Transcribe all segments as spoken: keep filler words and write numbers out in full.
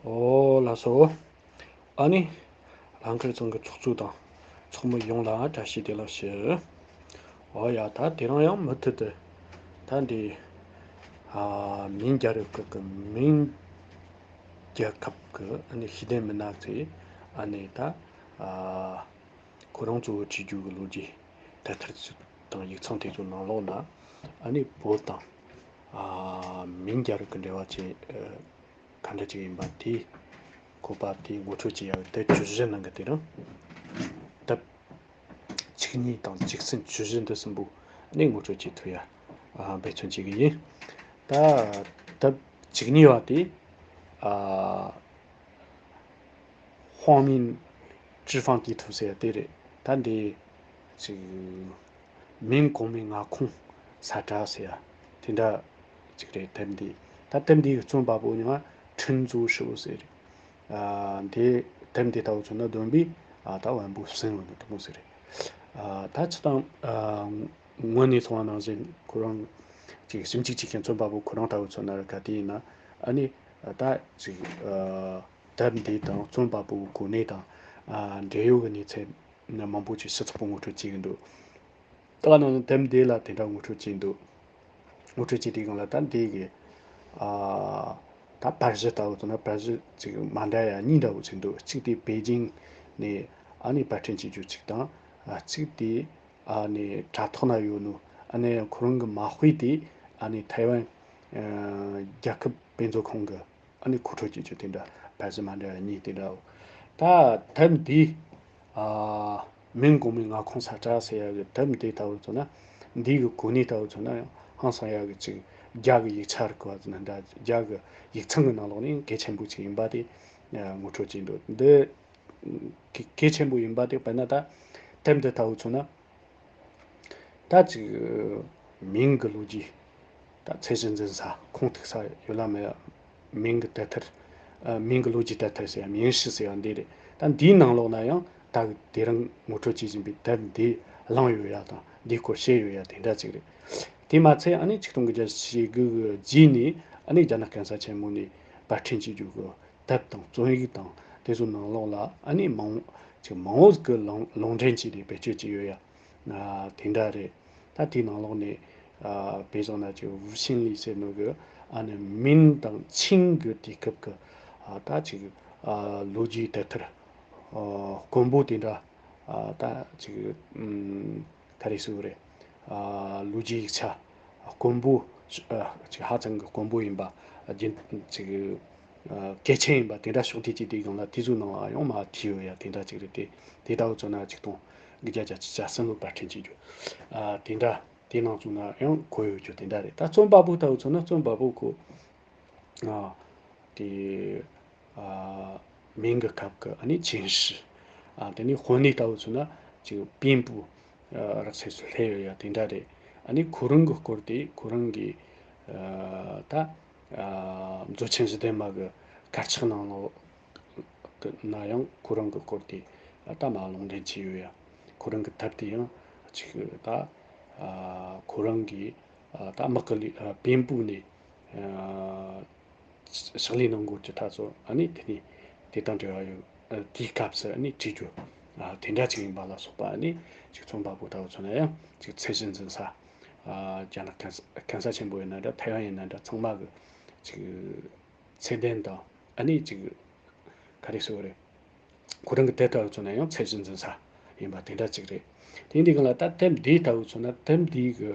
ཨོ་ལགས་སོ། ཨ་ནི། ལྷན་ཁང་ཚང་གི་ཚོགས་གཙོ་དང་ཚོགས་མི་ཡོངས་ལ་བཀྲ་ཤིས་བདེ་ལེགས་ཞུ། ཨོ་ཡ། ད་དེ་རིང་ཡང་མུ་མཐུད་དུ་ད་འདི་ཨ་མིང་རྒྱལ་རབས་སྐབས་ཀྱི་མིང་རྒྱལ་ཁབ་ཀྱི་ཨ་ནི་ཤེས་ལྡན་མི་སྣ་ཚོས་ཨ་ནི་ད་ཨ་ཁོ་རང་གཙོ་བོ་བྱེད་རྒྱུ་གི་ལོ་རྒྱུས་དེབ་ཐེར་དང་ཡིག་ཚང་དེ་ཚོའི་ནང་ལོགས་ན་ཨ་ནི་བོད་དང་ཨ་མིང་རྒྱལ་རབས་ཀྱི་འབྲེལ་བ་ཅན་ག་འདྲ་ཅིག་ཡིན་པ་དེ་ཁོ་པ་དེ་ངོ་སྤྲོད་བྱེད་ཡག་དེབ་བཅུ་བཞི་ནང་གི་དེ་རིང་དེབ་བཅུ་གཉིས་དང་བཅུ་གསུམ་བཅུ་བཞི་འདི་གསུམ་པོ་ནས་ངོ་སྤྲོད་བྱེད་ཐུབ་ཡ་འབད་བརྩོན་བྱེད་ཀྱི་ཡིན། ད་དེབ་བཅུ་གཉིས་པ་དེ་ཨ། 荒民脂肪地图 ཟེར་ཡ་དེ་རེད། ད་འདི་ཅིག་མིང་གོང་མའི་མངའ་ཁོངས་ས་བཀྲ་ཟེར་ཡ་དེ་འདྲ་ཅིག་རེད། དེབ་འདི་ད་དེབ་འདི་གི་རྩོམ་པ་པོ་ཡང་ཁྲིན་ཙུའུ་ཧྲི་བོ་ཟེར་རེད། ཨ་འདི་དེབ་འདི་ལྟ་བུ་མཚོན་ན་བསྡོམས་པས་ཨ་ད་བོན་པོ་གསུམ་ཡོད་ནི་དེ་མོ་ཟེར་རེད། ཨ་ད་ཅི་དང་ཨ་ངོས་ནས་མཚོན་པ་ནང་བཞིན་ཁོ་རང་ཅིག་ཞིབ་འཇུག་བྱེད་མཁན་རྩོམ་པ་པོ་ཁོ་རང་ལྟ་བུ་མཚོན་ན་ར་ག་དེ་ཡིན་ན་ཨ་ནི་ད་ཅིག་ཨ། དེབ་འདི་དང་རྩོམ་པ་པོའི་གོ་གནས་དང་ཨ་འབྲེལ་ཡོད་ཀྱི་གནས་ཚུལ་མང་པོ་ཅིག་སྤྱི་ཚོགས་པུ་ངོ་སྤྲོད་བྱེད་ཀྱི་འདུག་ད་ག་ནང་བཞིན་དེབ་འདི་ལ་དེ་འདྲ་ངོ་སྤྲོད་བྱས་འདུག་ངོ་སྤྲོད་བྱས་དུས་སྒང་ལ་ད་འདི་གི་ཨ་ད་པར་གཞི་ལྟ་བུ་དང་ན་པར་གཞི་ཅིག་མ་འདྲ་ཡ་གཉིས་འདྲ་བོ་ཅིག་འདུག་གཅིག་དེ་པེ་ཅིང་ནས་ཨ་ནི་པར་སྐྲུན་བྱེད་རྒྱུ་གཅིག་དང་ཨ་གཅིག་དེ་ཨ་ནི་དྲ་ཐོག་ན་ཡོད་ནོ་ཨ་ནི་ཁོ་རང་གི་མ་དཔེ་དེ་ཨ་ནི་ཐའེ་ཝན་ཨ་རྒྱལ་ཁབ་དཔེ་མཛོད་ཁང་གི་ཨ་ནི་མཁོ་སྤྲོད་བྱེད་རྒྱུ་དེ་འདྲ་བར་གསུམ་མ་འདྲ་བ་གཉིས་དེ་འདྲའོ། ད་དེབ་འདི་ཨ་མིང་གོང་མའི་མངའ་ཁོངས་ས་བཀྲ་ཟེར་ཡ་གི་དེབ་འདི་ལྟ་བུ་མཚོན་ན་འདི་གི་གོ་གནས་ལྟ་བུ་མཚོན་ན་ཡང་ཧང་སང་ཡ་གི་ཅིག་རྒྱ་གི་ཡིག་ཆ་རིག་པ་ཟེར་ན་འདྲ་རྒྱ་གི་ཡིག་ཚང་གི་ནང་ལོགས་ནས་གལ་ཆེན་པོ་ཅིག་ཡིན་པ་དེ་ངོ་སྤྲོད་བྱས་འདུག་འདི་གལ་ཆེན་པོ་ཡིན་པ་དེ་དཔེར་ན་ད་དེབ་འདི་ལྟ་བུ་མཚོན་ན། ད་ཅིག་མིང་གི་ལོ་རྒྱུས་ད་ཚད་གཞི་འཛིན་ས་ཁུངས་གཏུགས་ས་ཡོད་ལ་མེད་ལ་མིང་གི་དེབ་ཐེར་ཨ་མིང་གི་ལོ་རྒྱུས་དེབ་ཐེར་ཟེར་ཡ་མིང་ཧྲི་ཟེར་ཡ་འདི་རེད། ད་འདིའི་ནང་ལོགས་ན་ཡང་ད་གི་དེ་རིང་ངོ་སྤྲོད་བྱེད་བཞིན་པའི་དེབ་འདི་བླངས་ཡོད་ཡ་དང་འདིའི་སྐོར་བཤད་ཡོད་ཡ་དེ་འདྲ་ཅིག་རེད། དེ་མ་ཚད་ཨ་ནི་ཆིག་སྟོང་དགུ་བརྒྱ་ཞེ་དགུ་གི་རྗེས་ནས་ཨ་ནི་རྒྱ་ནག་གན་ས་ཆེན་མོ་ནས་པར་སྐྲུན་བྱེད་རྒྱུ་གི་དེབ་དང་རྩོམ་ཡིག་དང་དེ་ཚོ་ནང་ལོགས་ལ་ཨ་ནི་མང་ཅིག་མང་བོ་ཟིག་གི་ལུང་ལུང་འདྲེན་བྱས་ཏེ་བེད་སྤྱོད་བྱས་ཡོད་ཡ། ཨ་དེ་འདྲ་རེད། ད་དེའི་ནང་ལོགས་ནས་ཨ་དཔེ་བཞག་ན་ཅིག་ཝུ་ཤིན་ལི་ཟེར་ནོ་གི་ཨ་ནི་མིན་དང་ཆིང་གི་དུས་སྐབས་ཀྱི་ཨ་ད་ཅིག་ཨ་ལོ་རྒྱུས་དེབ་ཐེར་ཨ་དཀོན་པོ་དེ་འདྲ་ཨ་ད་ཅིག་ཨུམ། ག་རེ་ཟེར་དགོས་རེད། ཨ་ལོ་རྒྱུས་ཡིག་ཆ་དཀོན་པོ་ཨ་ཅིག་ཧ་ཅང་གི་དཀོན་པོ་ཡིན་པ་རྒྱུན་ཅིག་ཨ་གལ་ཆེན་ཡིན་པ་དེ་འདྲ་ཕྱོགས་བསྡུས་ཀྱི་དེའི་སྒང་ལ་དེ་ཚོའི་ནང་ལ་ཡང་མ་བྲིས་ཡོད་ཡ་དེ་འདྲ་ཅིག་རེད་དེ། དེ་ལྟ་བུ་ཚོ་ན་ཆིག་སྟོང་དགུ་བརྒྱ་བརྒྱད་ཅུ་གྱ་གསུམ་ལོ་པར་སྐྲུན་བྱེད་རྒྱུ་ཨ་དེ་འདྲ་དེ་ནང་ཚོ་ན་ཡང་གོ་ཡོད་རྒྱུ་དེ་འདྲ་རེད། ད་རྩོམ་པ་པོ་ལྟ་བུ་ཚོ་ན་རྩོམ་པ་པོ་ཁོ། ཨ་དེ་ཨ་མིང་གི་སྐབས་ཀྱི་ཨ་ནི་ཅིན་ཧྲི། ཨ་དེ་ནི་དཔོན་གནས་ལྟ་བུ་ཚོ་ན་ཅིག་པིན་པུ་ཨ་རག་ཚེ་སུ་ལྷེ་ཡོད་ཡ་དེ་འདྲ་རེད། ཨ་ནི་ཁོ་རང་གི་སྐོར་དེ་ཁོ་རང་གི་ཨ་ད་ཨ་མཛོད་ཆེན་བཞི་ལྡན་མ་གི་དཀར་ཆག་ནང་ལོགས་ཀྱི་ན་ཡང་ཁོ་རང་གི་སྐོར་དེ་ཨ་ད་མ་ལུང་འདྲེན་བྱས་ཡོད་ཡ། ཁོ་རང་གི་དེབ་དེ་ཡང་ཅིག་ད་ཨ་ཁོ་རང་གི་ཨ་ད་དམག་གི་ལས་ཨ་པིན་པུ་ནས་ཨ་ཕྱག་ལས་གནང་དགོས་ཀྱི་ཐག་ཚོ་ཨ་ནི་དེ་ནས་དེ་དང་འབྲེལ་བ་ཡོད། ཨ་དེའི་སྐབས་སུ་ཨ་ནི་བྲིས་རྒྱུ་ཨ་དེ་འདྲ་ཅིག་ཡིན་པ་ལ་སོགས་པ་ཨ་ནི་ཅིག་རྩོམ་པ་པོ་ལྟ་བུ་ཚོ་ན་ཡང་ཅིག་ཚད་གཞི་འཛིན་ས་ཨ་རྒྱ་ནག་གན་ས་གན་ས་ཆེན་པོ་ཡིན་ན་འདྲ་ཐའེ་ཝན་ཡིན་ན་འདྲ་ཚང་མ་གི་ཅིག་ཚད་ལྡན་དང་ཨ་ནི་ཅིག་ག་རེ་ཟེར་བ་རེད། ཁོ་རང་གི་དེབ་ལྟ་བུ་ཚོ་ན་ཡང་ཚད་གཞི་འཛིན་ས་ཡིན་པ་དེ་འདྲ་ཅིག་རེད། དེ་འདི་གང་ལ་ད་དེབ་འདི་ལྟ་བུ་ཚོ་ན་དེབ་འདི་གི་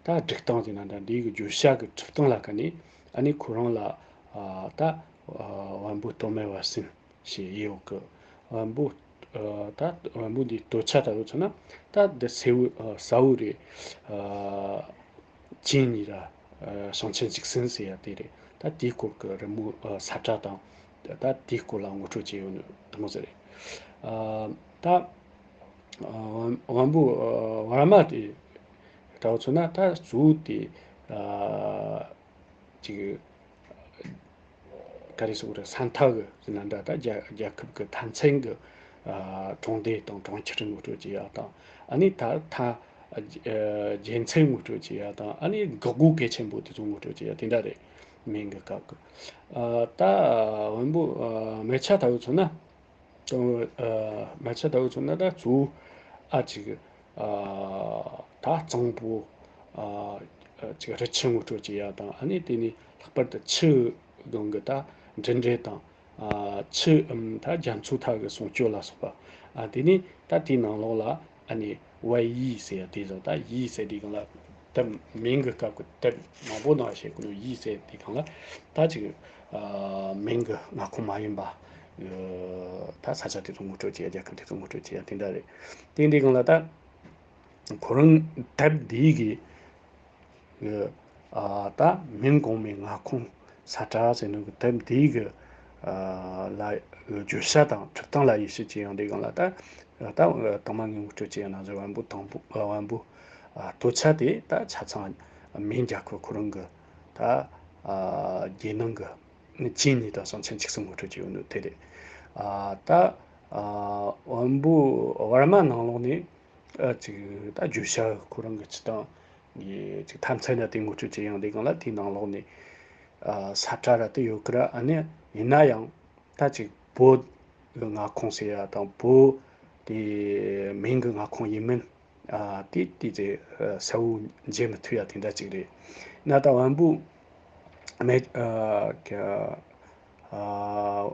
ད་སྒྲིག་སྟངས་ཟེར་ན་འདྲ་འདི་གི་བརྗོད་བྱ་གི་གྲུབ་སྟངས་ལ་ཁ་ནས་ཨ་ནི་ཁོ་རང་ལ་ཨ་ད་ཨ་བོན་པོ་སྟོད་སྨད་བར་གསུམ་ཞེས་ཡོད་གི། བོན་པོ་ཨ་ད་བོན་པོ་འདིའི་སྟོད་ཆ་ལྟ་བུ་ཚོ་ན་ད་འདི་སེ་བོ་ཨ་ས་བོ་རེད། ཨ་ཅིན་ནི་ར་ཨ་ཞིང་ཆེན་ཅིག་སིན་ཟེར་ཡ་དེ་རེད། ད་དེའི་སྐོར་གྱི་རི་མོ་ཨ་ས་བཀྲ་དང་ད་དེའི་སྐོར་ལ་ངོ་སྤྲོད་བྱས་ཡོད་ནི་དེ་མོ་ཟེར་རེད། ཨ་ད་ཨ་བོན་པོ་ཨ་བར་མ་དེ་ལྟ་བུ་མཚོན་ན་ད་གཙོ་བོ་དེ་ཨ་ཅིག་ག་རེ་ཟེར་དགོས་རེད། ས་མཐའ་གི་ཟེར་ན་འདྲ་ད་རྒྱལ་རྒྱལ་ཁབ་ཀྱི་མཐའ་མཚན་གྱི་ཨ་གྲོང་སྡེ་དང་གྲོང་ཁྱེར་ངོ་སྤྲོད་བྱེད་ཡ་དང་ཨ་ནི་ད་མཐའ་ཨ་རྒྱལ་མཚན་ངོ་སྤྲོད་བྱེད་ཡ་དང་ཨ་ནི་འགག་སྒོ་གལ་ཆེན་པོ་དེ་ཚོ་ངོ་སྤྲོད་བྱེད་ཡ་དེ་འདྲ་རེད། མིང་གི་སྐབས་ཀྱི། ཨ་ད་བོན་པོ་ཨ་མལ་ཆ་ལྟ་བུ་མཚོན་ན། ཨ་མལ་ཆ་ལྟ་བུ་མཚོན་ན་ད་གཙོ་བོ་ཨ་ཅིག་ཨ་ད་གཙང་པོ་ཨ་ཅིག་རི་ཆུ་ངོ་སྤྲོད་བྱེད་ཡ་དང་། ཨ་ནི་དེ་ནི་ལྷག་པར་དུ་ཆུ་སྒང་གི་ད་འབྲུ་འབྲེལ་དང་། ཨ་ཆུ་ཨམ་ད་རྒྱ་མཚོ་མཐའ་གི་སྲུང་སྐྱོབ་ལ་སོགས་པ། ཨ་དེ་ནི་ད་དེའི་ནང་ལོགས་ལ་ཨ་ནི་བལ་ཡུལ་ཟེར་ཡ་དེ་བཟོ། ད་ཡུལ་ཟེར་དུས་སྒང་ལ་དེབ་མིང་གི་སྐབས་ཀྱི་དེབ་མང་པོ་ནང་བཤད་གོ་ནོ་ཡུལ་ཟེར་དུས་སྒང་ལ་ད་ཅིག་ཨ་མིང་གི་མངའ་ཁོངས་མ་ཡིན་པ་ཨ་ད་ས་ཆ་དེ་ཚོ་ངོ་སྤྲོད་བྱེད་ཡ། རྒྱལ་ཁབ་དེ་ཚོ་ངོ་སྤྲོད་བྱེད་ཡ་དེ་འདྲ་རེད། དེ་འདི་སྒང་ལ་ད་ཁོ་རང་དེབ་འདི་གི་གི་ཨ་ད་མིང་གོང་མའི་མངའ་ཁོངས་ས་ཁྲ་ཟེར་ནོ་གི་དེབ་འདི་གི་ཨ་ལ་བརྗོད་བྱ་དང་འཁྲིད་སྟངས་ལ་དབྱེ་ཞིབ་བྱེད་ཡོང་དུས་སྒང་ལ། ད་ད་དང་མ་ངས་ངོ་སྤྲོད་བྱེད་ཡ་ནང་བཞིན་བོན་པོ་དང་པོ་ཨ་བོན་པོ་ཨ་སྟོད་ཆ་དེ་ད་ཆ་ཚང་མིང་རྒྱལ་ཁབ་ཁོ་རང་གི་ད་ཨ་རྒྱལ་ནང་གི་ཆོས་ཉིད་དང་ཞིང་ཆེན་ཆིག་གསུམ་ངོ་སྤྲོད་བྱེད་ཡོང་ནོ་དེ་རེད། ཨ་ད་ཨ་བོན་པོ་ཝར་མ་ནང་ལོགས་ནས་ཨ་ཅིག་ད་བརྗོད་བྱ་ཁོ་རང་གི་སྤྱི་སྟངས་ཀྱི་ཅིག་ཐ་ཚད་ན་དེ་ངོ་སྤྲོད་བྱེད་ཡོང་དུས་སྒང་ལ། དེའི་ནང་ལོགས་ནས་ཨ་ས་ཁྲ་ར་དེ་ཡོད་ཀི་ར། ཨ་ནི་ཡིན་ན་ཡང་ད་ཅིག་བོད་ཀྱི་མངའ་ཁོངས་ཟེར་ཡ་དང་བོད་དེ་མིང་གི་མངའ་ཁོངས་ཡིན་མིན་ཨ་དེ་དེ་ཚོ་ཨ་གསལ་བོ་མཇལ་མི་ཐུབ་ཡ་དེ་འདྲ་ཅིག་རེད། ན་ད་བོན་པོ་མེ་ཨ་ཀ་ཨ་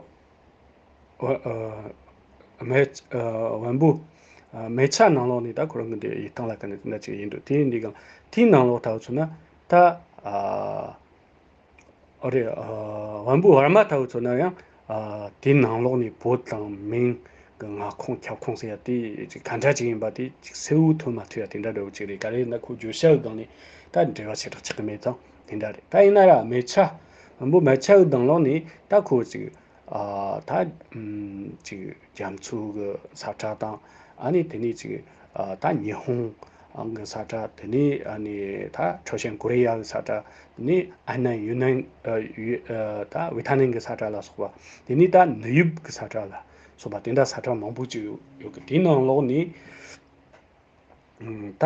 བ་ཨ་མེ་ཨ་བོན་པོ་ཨ་མལ་ཆ་ནང་ལོགས་ནས་ད་ཁོ་རང་གི་འདི་ཡི་སྟེང་ལ་ག་ནས་དེ་འདྲ་ཅིག་ཡིན་འདུག་དེ་འདི་གང་དེའི་ནང་ལོགས་ལྟ་བུ་མཚོན་ན་ད་ཨ་ཨོ་རེད། ཨ་བོན་པོ་ཝར་མ་ལྟ་བུ་མཚོན་ན་ཡང་ཨ་དེའི་ནང་ལོགས་ནས་བོད་དང་མིང་གི་མངའ་ཁོངས་ཁྱབ་ཁོངས་ཟེར་ཡ་དེ་ཅིག་ག་འདྲ་ཅིག་ཡིན་པ་དེ་ཅིག་གསལ་བོ་ཐོན་མ་ཐུབ་ཡ་དེ་འདྲ་འདྲ་བོ་ཅིག་རེད། ག་རེ་ཡིན་ན་ཁོ་བརྗོད་བྱ་གི་སྒང་ནས་ད་འབྲེལ་བ་ཞེ་དྲག་ཆགས་ཀྱི་མེད་ཙང་དེ་འདྲ་རེད། ད་ཡིན་ན་ཡང་མལ་ཆ་བོན་པོ་མལ་ཆ་གི་ནང་ལོགས་ནས་ད་ཁོ་ཅིག་ཨ་ད་ཨམ་ཅིག་རྒྱ་མཚོ་གི་ས་ཁྲ་དང་། ཨ་ནི་དེ་ནས་ཅིག་ཨ་ད་ཉི་ཧོང་ཨང་གི་ས་ཁྲ། དེ་ནས་ཨ་ནི་ད་ཁྲའོ་ཞན་ཀོ་རི་ཡ་གི་ས་ཁྲ། དེ་ནས་ཨ་ནན་ཡུན་ནན་ཨ་ཡུ་ཨ་ད་ཝི་ཐ་ནན་གི་ས་ཁྲ་ལ་སོགས་པ། དེ་ནས་ད་ནུབ་ཡུལ་གི་ས་ཁྲ་ལ་སོགས་པ་དེ་འདྲ་ས་ཁྲ་མང་པོ་ཅིག་ཡོད་ཡོད་གི། དེའི་ནང་ལོགས་ནས་ཨམ་ད་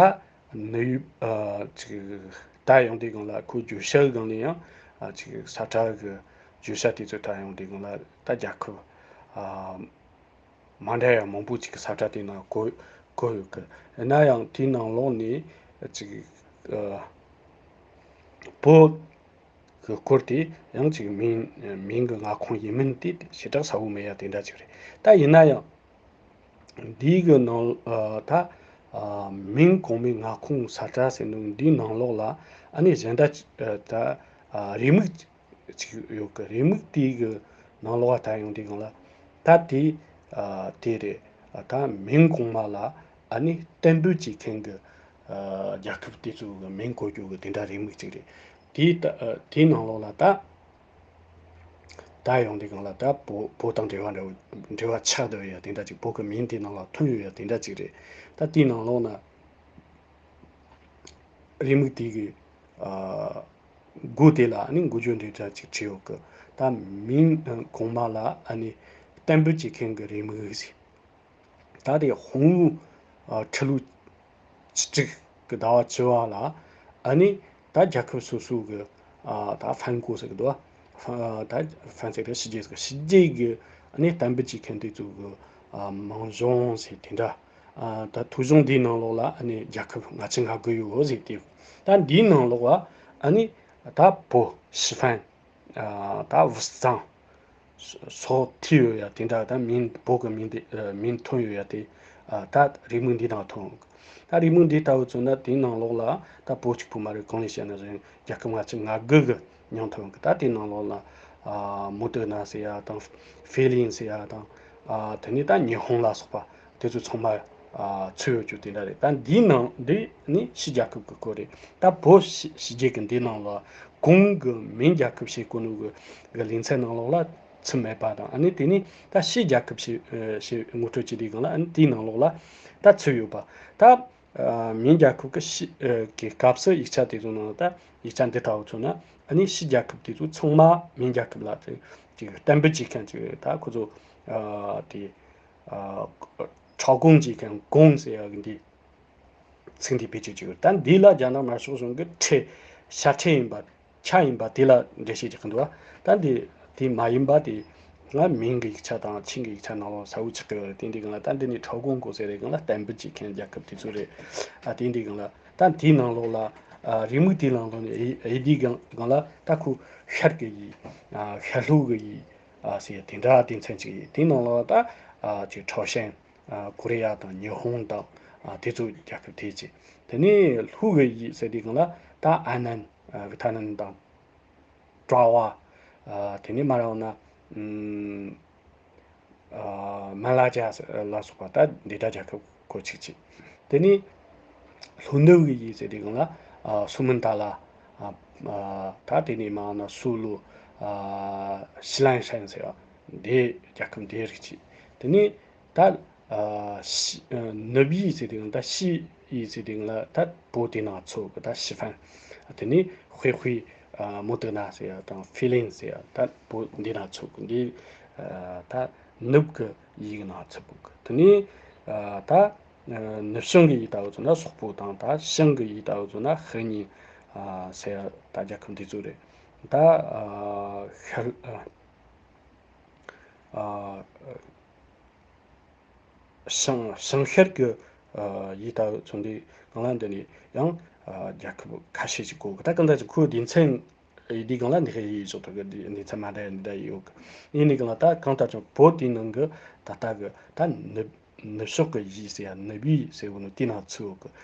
ནུབ་ཡུལ་ཨ་ཅིག་ད་ཡོང་དུས་སྒང་ལ་ཁོ་བརྗོད་བྱ་གི་སྒང་ནས་ཡང་ཨ་ཅིག་ས་ཁྲ་གི་བརྗོད་བྱ་དེ་ཚོ་ད་ཡོང་དུས་སྒང་ལ་ད་རྒྱལ་ཁབ་ཨ་མ་འདྲ་ཡ་མང་པོ་ཅིག་གི་ས་ཁྲ་དེ་ནང་བཀོད་བཀོད་ཡོད་གི། ཡིན་ན་ཡང་དེའི་ནང་ལོགས་ནས་ཅིག་ཨ་བོད་གི་སྐོར་དེ་ཡང་ཅིག་མིང་མིང་གི་མངའ་ཁོངས་ཡིན་མིན་དེ་ཞེ་དྲག་གསལ་བོ་མེད་ཡ་དེ་འདྲ་ཅིག་རེད། ད་ཡིན་ན་ཡང་འདིའི་གི་ནང་ཨ་ད་ཨ་མིང་གོང་མའི་མངའ་ཁོངས་ས་ཁྲ་ཟེར་ནོ་འདིའི་ནང་ལོགས་ལ་ཨ་ནི་གཞན་དག་ཨ་ད་ཨ་རེའུ་མིག་ཅིག་ཡོད་གི། རེའུ་མིག་དེའི་གི་ནང་ལོགས་ལ་ད་ཡོང་དུས་སྒང་ལ་ད་དེ་ཨ་དེ་རེད། ཨ་ད་མིང་གོང་མ་ལ་ཨ་ནི་གཏན་འབེབས་བྱེད་མཁན་གི་ཨ་རྒྱལ་ཁབ་དེ་ཚོ་གི་མིང་བཀོད་རྒྱུ་གི་དེ་འདྲ་རེའུ་མིག་ཅིག་རེད། དེའི་ད་ཨ་དེའི་ནང་ལོགས་ལ་ད་ད་ཡོང་དུས་སྒང་ལ་ད་བོད་བོད་དང་འབྲེལ་བ་འདྲ་བོ་འབྲེལ་བ་ཆགས་བསྡད་ཡོད་ཡ་དེ་འདྲ་ཅིག་བོད་གི་མིང་དེའི་ནང་ལ་ཐོན་ཡོད་ཡ་དེ་འདྲ་ཅིག་རེད། ད་དེའི་ནང་ལོགས་ན་རེའུ་མིག་དེ་གི་ཨ་མགོ་དེ་ལ་ཨ་ནི་འགུལ་སྐྱོད་འདི་འདྲ་ཅིག་བྲིས་ཡོད་གི། ད་མིང་གོང་མ་ལ་ཨ་ནི་གཏན་འབེབས་བྱེད་མཁན་གི་རེའུ་མིག་ཟེར། ད་དེ་ཧོང་ཨ་ཁྲི་ལོ་བཅུ་དྲུག་གི་ཟླ་བ་བཅུ་བ་ལ་ཨ་ནི་ད་རྒྱལ་ཁབ་སོ་སོ་གི་ཨ་ད་ཧྥན་གོ་ཟེར་གི་འདུག་བ། ཧྥ་ད་ཧྥན་ཟེར་གི་ཕྱི་རྒྱལ་ཟེར་གི་ཕྱི་རྒྱལ་གི་ཨ་ནི་གཏན་འབེབས་བྱེད་མཁན་དེ་ཚོ་གི་ཨ་མིང་གཞུང་ཟེར་དེ་འདྲ། ཨ་ད་ཐོ་གཞུང་འདིའི་ནང་ལོགས་ལ་ཨ་ནི་རྒྱལ་ཁབ་ལྔ་བཅུ་ང་དགུ་ཡོད་ཟེར་དེ། ད་འདིའི་ནང་ལོགས་ལ་ཨ་ནི་ད་བོད་ཞི་ཧྥན་ཨ་ད་ཝུ་ཙང་སོགས་ཐིག་ཡོད་ཡ་དེ་འདྲ། ད་མིང་བོད་གི་མིང་དེ་ཨ་མིང་ཐོན་ཡོད་ཡ་དེ་ཨ་ད་རེའུ་མིག་འདི་ནང་ཐོན། ད་རེའུ་མིག་འདི་ལྟ་བུ་མཚོན་ན་དེའི་ནང་ལོགས་ལ་ད་བོད་གཅིག་པུ་མ་རེད། གང་ལས་བཤད་ན་རེད། རྒྱལ་ཁབ་ལྔ་བཅུ་ང་དགུ་གི་མིང་ཐོན་གི། ད་དེའི་ནང་ལོགས་ལ་ཨ་མོ་ཏི་ན་ཟེར་ཡ་དང་ཧྥེ་ལིན་ཟེར་ཡ་དང་ཨ་དེ་ནས་ད་ཉི་ཧོང་ལ་སོགས་པ་དེ་ཚོ་ཚང་མ་ཨ་ཚུད་ཡོད་རྒྱུ་དེ་འདྲ་རེད། ད་འདིའི་ནང་འདི་ནི་ཕྱི་རྒྱལ་ཁབ་ཀྱི་སྐོར་རེད། ད་བོད་ཕྱི་ཕྱི་རྒྱལ་གྱི་འདི་ནང་ལ་གོང་གི་མིང་རྒྱལ་ཁབ་ཞེས་གོ་ནོ་གི་གི་ལེ་ཚན་ནང་ལོགས་ལ་ཚུད་མེད་པ་དང་། ཨ་ནི་དེ་ནི་ད་ཕྱི་རྒྱལ་ཁབ་ཞེས་ཨ་ཞེས་ངོ་སྤྲོད་བྱེད་དུས་སྒང་ལ་ཨ་ནི་དེའི་ནང་ལོགས་ལ་ད་ཚུད་ཡོད་པ། ད་ཨ་མིང་རྒྱལ་ཁབ་ཀྱི་ཕྱི་ཨ་གི་སྐབས་སུ་ཡིག་ཆ་དེ་ཚོ་ནང་ད་ཡིག་ཆ་འདི་ལྟ་བུ་མཚོན་ན་ཨ་ནི་ཕྱི་རྒྱལ་ཁབ་དེ་ཚོ་ཚང་མ་མིང་རྒྱལ་ཁབ་ལ་ཅིག་གཏན་འབེབས་བྱེད་མཁན་ཅིག་རེད། ད་ཁོ་ཚོ་ཨ་དེ་ཨ་ཁྲའོ་གུང་བྱེད་མཁན་གུང་ཟེར་ཡ་གི་འདི་ཚིག་འདི་བེད་སྤྱོད་བྱེད་དགོས། ད་འདི་ལ་རྒྱ་ནག་དམར་ཤོག་གཞུང་གི་ཁྲལ་ཞྭ་ཁྲལ་ཡིན་པ། ཆ་ཡིན་པ་དེ་ལ་འགྲེལ་བཤད་རྒྱག་གི་འདུག་བ། ད་འདི་དེ་མ་ཡིན་པ་དེ་ང་མིང་གི་ཡིག་ཆ་དང་ཆིང་གི་ཡིག་ཆ་ནང་ལོགས་གསལ་བོ་ཆགས་ཀྱི་ཡོད་རེད། དེ་འདི་གང་ལ་ད་འདི་ནི་ཁྲའོ་ཀོང་ཀོ་ཟེར་རེད། གང་ལ་གཏན་འབེབས་བྱེད་མཁན་རྒྱལ་ཁབ་དེ་ཚོ་རེད། ཨ་དེ་འདི་གང་ལ་ད་དེའི་ནང་ལོགས་ལ་ཨ་རེའུ་མིག་དེའི་ནང་ལོགས་ནས་ཨེ་ཨེ་དེའི་གང་གང་ལ་ད་ཁོ་ཤར་གི་ཡུལ། ཨ་ཤར་ལྷོ་གི་ཡུལ། ཨ་ཟེར་དེ་འདྲ་དེ་མཚན་ཅིག་ཡིན། དེའི་ནང་ལོགས་ད་ཨ་ཅིག་ཁྲའོ་ཞན། ཨ་ཀོ་རི་ཡ་དང་ཉི་ཧོང་དང་ཨ་དེ་ཚོ་རྒྱལ་ཁབ་དེ་ཅིག་དེ་ནས་ལྷོ་གི་ཡུལ་ཟེར་དུས་སྒང་ལ་ད་ཨ་ནན། ཨ་ཝི་ཐ་ནན་དང་ཀྲ་བ། ཨ་དེ་ནས་མར་འོང་ན་ཨམ་ཨ་མ་ལ་ཇ་ལ་སོགས་པ་ད་འདི་འདྲ་རྒྱལ་ཁབ་ཁོ་ཅིག་ཅིག་དེ་ནས་ལྷོ་ནུབ་ཀྱི་ཡུལ་ཟེར་དུས་སྒང་ལ་ཨ་སུ་མན་ཏ་ལ། ཨ་ཨ་ད་དེ་ནས་མར་འོང་ན་སུ་ལུ། ཨ་ཤི་ལན་ཧྲན་ཟེར་བ་འདི་རྒྱལ་ཁབ་འདིའི་རིགས་ཅིག་དེ་ནས་ད་ཨ་ཤི་ཨ་ནུབ་ཡུལ་ཟེར་དུས་སྒང་ད་ཤི་ཡུལ་ཟེར་དུས་སྒང་ལ་ད་བོད་དེ་ནང་ཚུད་གི། ད་ཤི་ཧྥན། དེ་ནས་ཧུའེ་ཧུའེ། ཨ་མོ་ཏི་ན་ཟེར་ཡ་དང་ཧྥེ་ལིན་ཟེར་ཡ་ད་བོད་འདི་ནང་ཚུད་གི། འདི་ཨ་ད་ནུབ་གི་ཡུལ་གི་ནང་ཚུད་གི། དེ་ནས་ཨ་ད་ཨ་ནུབ་བྱང་གི་ཡུལ་ལྟ་བུ་ཚོ་ན་སོག་པོ་དང་། ད་བྱང་གི་ཡུལ་ལྟ་བུ་ཚོ་ན་ཧི་ཉིན་ཨ་ཟེར་ཡ་ད་རྒྱལ་ཁབ་འདི་ཚོ་རེད། ད་ཨ་ཤར་ཨ་བྱང་བྱང་ཤར་གྱི་ཨ་ཡུལ་ལྟ་བུ་ཚོ་འདི་གང་ལ་འདི་ནས་ཡང་ཨ་རྒྱལ་ཁབ་ཁ་ཤས་ཅིག་གོ་གི། ད་གང་ལྟར་ཅིག་ཁོའི་སྡེ་ཚན་ཡིན་དུས་སྒང་ལ་འདི་ག་ཡིག་ཚོགས་ཐོག་གི་སྡེ་ཚན་མ་འདྲ་འདི་འདྲ་ཡོད་གི། ཡིན་དུས་སྒང་ལ་ད་གང་ལྟར་ཀྱང་བོད་དེའི་ནང་གི་ད་ལྟ་གི་ད་ནུབ་ནུབ་ཕྱོགས་ཀྱི་ཡུལ་ཟེར་ཡ་ནུབ་ཡུལ་ཟེར་བོ་ནི་དེའི་ནང་ཚུད་ཡོད་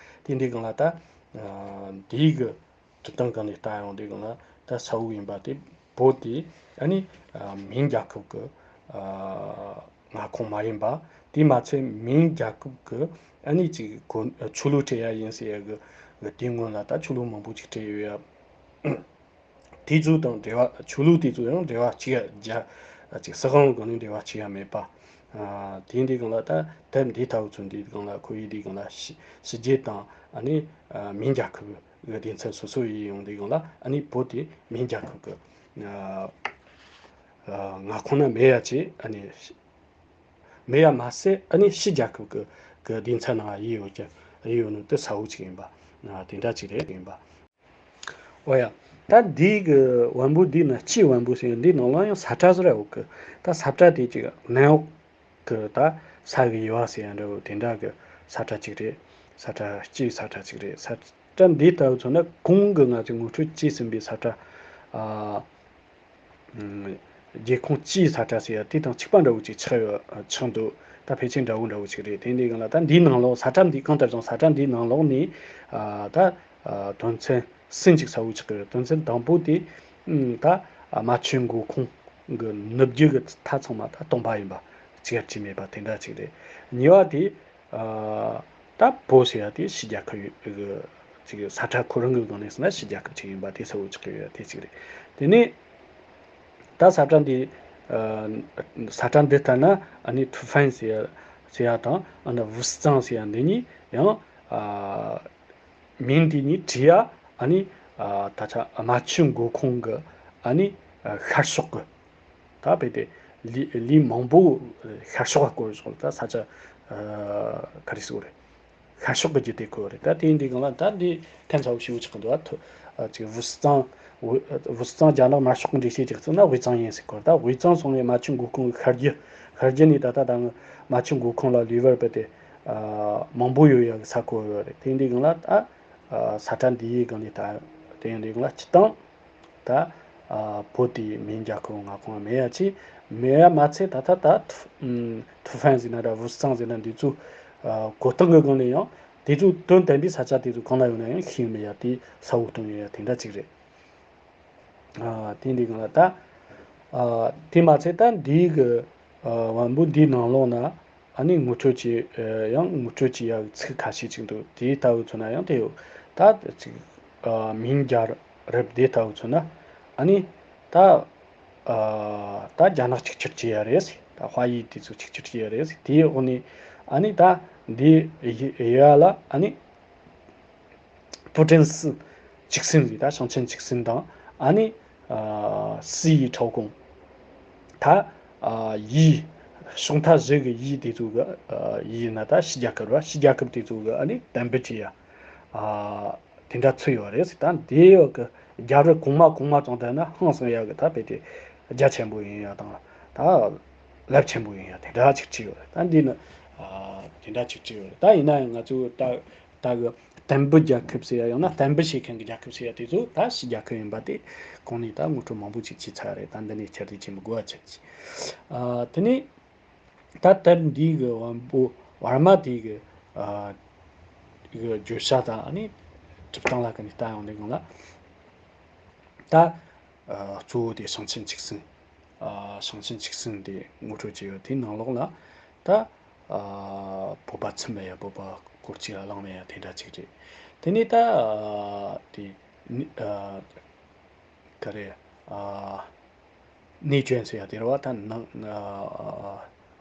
གི། དེ་འདི་སྒང་ལ་ད་ཨ་འདིའི་གི་དོན་སྟངས་སྒང་ནས་ལྟ་ཡོང་དུས་སྒང་ལ་ད་གསལ་བོ་ཡིན་པ་དེ་བོད་དེ་ཨ་ནི་ཨ་མིང་རྒྱལ་ཁབ་ཀྱི་ཨ་མངའ་ཁོངས་མ་ཡིན་པ། དེས་མ་ཚད་མིང་རྒྱལ་ཁབ་ཀྱི་ཨ་ནི་ཅིག་གོ་ཆོས་ལུགས་སྤྲད་ཡ་ཡིན་ཟེར་ཡ་གི་གི་དེའི་སྔོན་ལ་ད་ཆོས་ལུགས་མང་པོ་ཅིག་སྤྲད་ཡོད་ཡ། དེ་ཚོ་དང་འབྲེལ་བ་ཆོས་ལུགས་དེ་ཚོ་ཡང་འབྲེལ་བ་གཅིག་ཡ་རྒྱ་ཅིག་ས་ཁང་སྒང་ནས་འབྲེལ་བ་གཅིག་ཡ་མེད་པ། ཨ་དེ་འདི་སྒང་ལ་ད་དེབ་འདི་ལྟ་བུ་ཚོ་འདི་སྒང་ལ་ཁོ་ཡི་འདི་སྒང་ལ་ཕྱི་ཕྱི་རྒྱལ་དང་ཨ་ནི་ཨ་མིང་རྒྱལ་ཁབ་གི་སྡེ་ཚན་སོ་སོ་ཡི་ཡོང་དུས་སྒང་ལ་ཨ་ནི་བོད་དེ་མིང་རྒྱལ་ཁབ་གི་ཨ་ཨ་མངའ་ཁོངས་ན་མེད་ཡ་ཅིག་ཨ་ནི་མེད་ཡ་མ་ཟད་ཨ་ནི་ཕྱི་རྒྱལ་ཁབ་གི་གི་སྡེ་ཚན་ནང་ཡི་ཡོད་ཀྱི་ཡི་ཡོད་ནི་དེ་གསལ་བོ་ཅིག་ཡིན་པ། ཨ་དེ་འདྲ་ཅིག་རེད་ཡིན་པ། ཨོ་ཡ། ད་འདི་གི་བམ་པོ་འདི་ན་སྤྱིའི་བམ་པོ་ཟེར་ཡ་འདི་ནང་ལ་ཡང་ས་ཁྲ་ཟེར་ཡོད་གི། ད་ས་ཁྲ་དེ་ཅིག་ནན་འོག་གི་ད་ས་གི་ཡུ་བ་ཟེར་ཡ་འདྲ་བོ་དེ་འདྲ་གི་ས་ཁྲ་ཅིག་རེད། ས་ཁྲ་སྤྱིའི་ས་ཁྲ་ཅིག་རེད། ས་ཁྲ་འདི་ལྟ་བུ་མཚོན་ན་གོང་གི་ང་ཚོས་ངོ་སྤྲོད་བྱས་ཟིན་པའི་ས་ཁྲ། ཨ། རྒྱལ་ཁོངས་སྤྱིའི་ས་ཁྲ་ཟེར་ཡ་དེ་དང་གཅིག་པ་འདྲ་བོ་ཅིག་ཆགས་ཡོད་ཆགས་འདུག་ད་ཕལ་ཆེར་འདྲ་བོ་འདྲ་བོ་ཅིག་རེད། དེ་འདི་སྒང་ལ་ད་འདིའི་ནང་ལོགས་ས་ཁྲ་འདི་གང་ལྟར་ཀྱང་ས་ཁྲ་འདིའི་ནང་ལོགས་ནས་ཨ་ད་ཨ་དོན་ཚན་གསུམ་ཅིག་གསལ་བོ་ཆགས་ཀྱི་ཡོད། དོན་ཚན་དང་པོ་དེ་ཨ་ད་ཨ་རྨ་ཆུའི་མགོ་ཁུངས་གི་ནུབ་རྒྱུད་ཀྱི་མཐའ་ཚང་མ་ད་སྟོང་པ་ཡིན་པ། ཅི་ཡང་ཅི་མེད་པ་དེ་འདྲ་ཅིག་རེད། གཉིས་པ་དེ། ཨ་ད་བོད་ཟེར་ཡ་དེ་ཕྱི་རྒྱལ་ཁབ་ཡོད་གི་ཅིག་ས་ཁྲ་ཁོ་རང་གི་སྒང་ནས་ཟེར་ན་ཕྱི་རྒྱལ་ཁབ་ཅིག་ཡིན་པ་དེ་གསལ་བོ་ཆགས་ཀྱི་ཡོད་དེ་གཅིག་རེད། དེ་ནས་ད་ས་ཁྲ་འདི་ཨ་ས་ཁྲ་འདི་ལྟར་ན་ཨ་ནི་ཐུ་ཧྥན་ཟེར་ཡ་ཟེར་ཡ་དང་ཨ་ནི་ཝུ་སི་ཙང་ཟེར་ཡ་འདི་གཉིས་ཡང་ཨ་མིང་འདི་གཉིས་བྲིས་ཡ་ཨ་ནི་ཨ་ད་ཆ་རྨ་ཆུ་མགོ་ཁུངས་གི་ཨ་ནི་ཨ་ཤར་ཕྱོགས་གི་ད་རྦད་དེ་ལུས་ལུས་མང་པོ་ཤར་ཕྱོགས་ལ་བསྐོར་སོང་། ད་ས་ཆ་ཨ་ག་རེ་ཟེར་དགོས་རེད། ཤར་ཕྱོགས་ཀྱི་རྒྱུད་དེ་བསྐོར་རེད། ད་དེ་འདི་སྒང་ལ་ད་འདི་ཕན་ཚ་བོ་ཞེ་པོ་ཆགས་འདུག་ཨ་ཐུ་ཨ་ཅིག་ཝུ་སི་ཙང་ཝུ་ཝུ་སི་ཙང་རྒྱ་ནག་དམར་ཤོག་གི་འགྲེལ་བཤད་ཅིག་བརྩིས་ན་ཝེ་ཙང་ཡན་ཟེར་གོ། ད་ཝེ་ཙང་སོང་ངས་རྨ་ཆུ་མགོ་ཁུངས་ཀྱི་ཤར་རྒྱུད། ཤར་རྒྱུད་ནས་ད་ལྟ་ད་ང་རྨ་ཆུ་མགོ་ཁུངས་ལ་ལུས་པར་རྦད་དེ་ཨ་མང་པོ་ཡོད་ཡ་གི་ས་ཁོ་ཡོད་རེད། དེ་འདི་སྒང་ལ་ད་ཨ་ས་ཁྲ་འདི་ཡི་སྒང་ནས་ད་དེ་འདི་སྒང་ལ་སྤྱིར་བཏང་ད་ཨ་བོད་དེའི་མིང་རྒྱལ་ཁབ་མངའ་ཁོངས་མེད་ཡ་ཅིག་མེད་ཡ་མ་ཚད་ད་ལྟ་ད་ཐུ་ཨུམ་ཐུ་ཧྥན་ཟེར་ན་འདྲ་ཝུ་སི་ཙང་ཟེར་ན་འདི་ཚོ་ཨ་གོ་སྟངས་ཀྱི་སྒང་ནས་ཡང་དེ་ཚོ་དོན་དམ་པའི་ས་ཆ་དེ་ཚོ་གང་ལ་ཡོད་ན་ཡང་ཤེས་མེད་ཡ་དེ་གསལ་བོ་སྟོན་ཡོད་ཡ་དེ་འདྲ་ཅིག་རེད། ཨ་དེ་འདི་སྒང་ལ་ད་ཨ་དེ་མ་ཚད་ད་འདིའི་གི་ཨ་བམ་པོ་འདིའི་ནང་ལོགས་ན་ཨ་ནི་ངོ་སྤྲོད་བྱེད་ཨ་ཡང་ངོ་སྤྲོད་བྱེད་ཡག་ཚིག་ཁ་ཤས་ཅིག་འདུག་དེ་ལྟ་བུ་མཚོན་ན་ཡང་དེ་ཡོད། ད་ཅིག་ཨ་མིང་རྒྱལ་རབས་དེ་ལྟ་བུ་མཚོན་ན་ཨ་ནི་ད་ཨ་ད་རྒྱ་ནག་གཅིག་གྱུར་བྱེད་ཡ་རེད། ད་དཔའ་ཡིག་དེ་ཚོ་གཅིག་གྱུར་བྱེད་ཡ་རེད། དེའི་འོག་ནས་ཨ་ནི་ད་འདི་ཡ་ལ་ཨ་ནི། 不正四 ཅིག་སིན་ལི་ད་ཞིང་ཆེན་ཅིག་སིན་དང་ཨ་ནི་ཨ་四一朝贡 ད་ཨ་一 ཕྱོགས་མཐའ་བཞི་གི་一 དེ་ཚོ་གི་ཨ་一 ན་ད་ཕྱི་རྒྱལ་ཁབ་ར། ཕྱི་རྒྱལ་ཁབ་དེ་ཚོ་གི་ཨ་ནི་གཏན་འབེབས་བྱེད་ཡ་ཨ་དེ་འདྲ་ཚུད་ཡོད་རེད། ད་འདི་ཡོད་གི་ རྒྱལ་རབས་གོང་མ་གོང་མ་ཙམ་དུ་ན་ཧང་སང་ཡག་གི་ད་དཔེ་དེ་རྒྱ་ཆེན་པོ་ཡིན་ཡག་དང་ད་རླབས་ཆེན་པོ་ཡིན་ཡག་དེ་འདྲ་ཅིག་བྲིས་ཡོད་རེད། ད་འདི་ནི་ཨ་དེ་འདྲ་ཅིག་བྲིས་ཡོད་རེད། ད་ཡིན་ན་ཡང་ང་ཚོས་ད་ད་གི་བསྟན་པའི་རྒྱལ་ཁབ་ཟེར་ཡ་ཡང་ན་བསྟན་པ་བྱེད་མཁན་གྱི་རྒྱལ་ཁབ་ཟེར་ཡ་དེ་ཚོ་ད་ཕྱི་རྒྱལ་ཁབ་ཡིན་པ་དེ་གོང་ནས་ད་ངོ་སྤྲོད་མང་པོ་ཅིག་བྱས་ཚར་རེད། ད་འདི་ནས་ཁྱེར་ཏེ་བྱེད་མི་དགོས་པ་ཆགས་ཀྱི། ཨ་དེ་ནས། ད་དེབ་འདི་གི་བམ་པོ་བར་མ་དེ་གི་ཨ་གི་བརྗོད་བྱ་དང་ཨ་ནི་གྲུབ་སྟངས་ལ་ཀ་ནས་ལྟ་ཡོང་དུས་སྒང་ལ། ད་ཨ་གཙོ་བོ་དེ་ཞིང་ཆེན་ཆིག་སུན། ཨ་ཞིང་ཆེན་ཆིག་སུན་དེ་ངོ་སྤྲོད་བྱས་ཡོད། དེའི་ནང་ལོགས་ལ་ད་ཨ་བོད་པ་ཚུད་མེད་ཡ། བོད་པ་སྐོར་གཅིག་ལ་བླངས་མེད་ཡ་དེ་འདྲ་ཅིག་རེད། དེ་ནས་ད་ཨ་དེ་ནི་ཨ། ག་རེ། ཨ། གནས་ཆེན་ཟེར་ཡ་དེ་རེད་བ། ད་ནང་ཨ།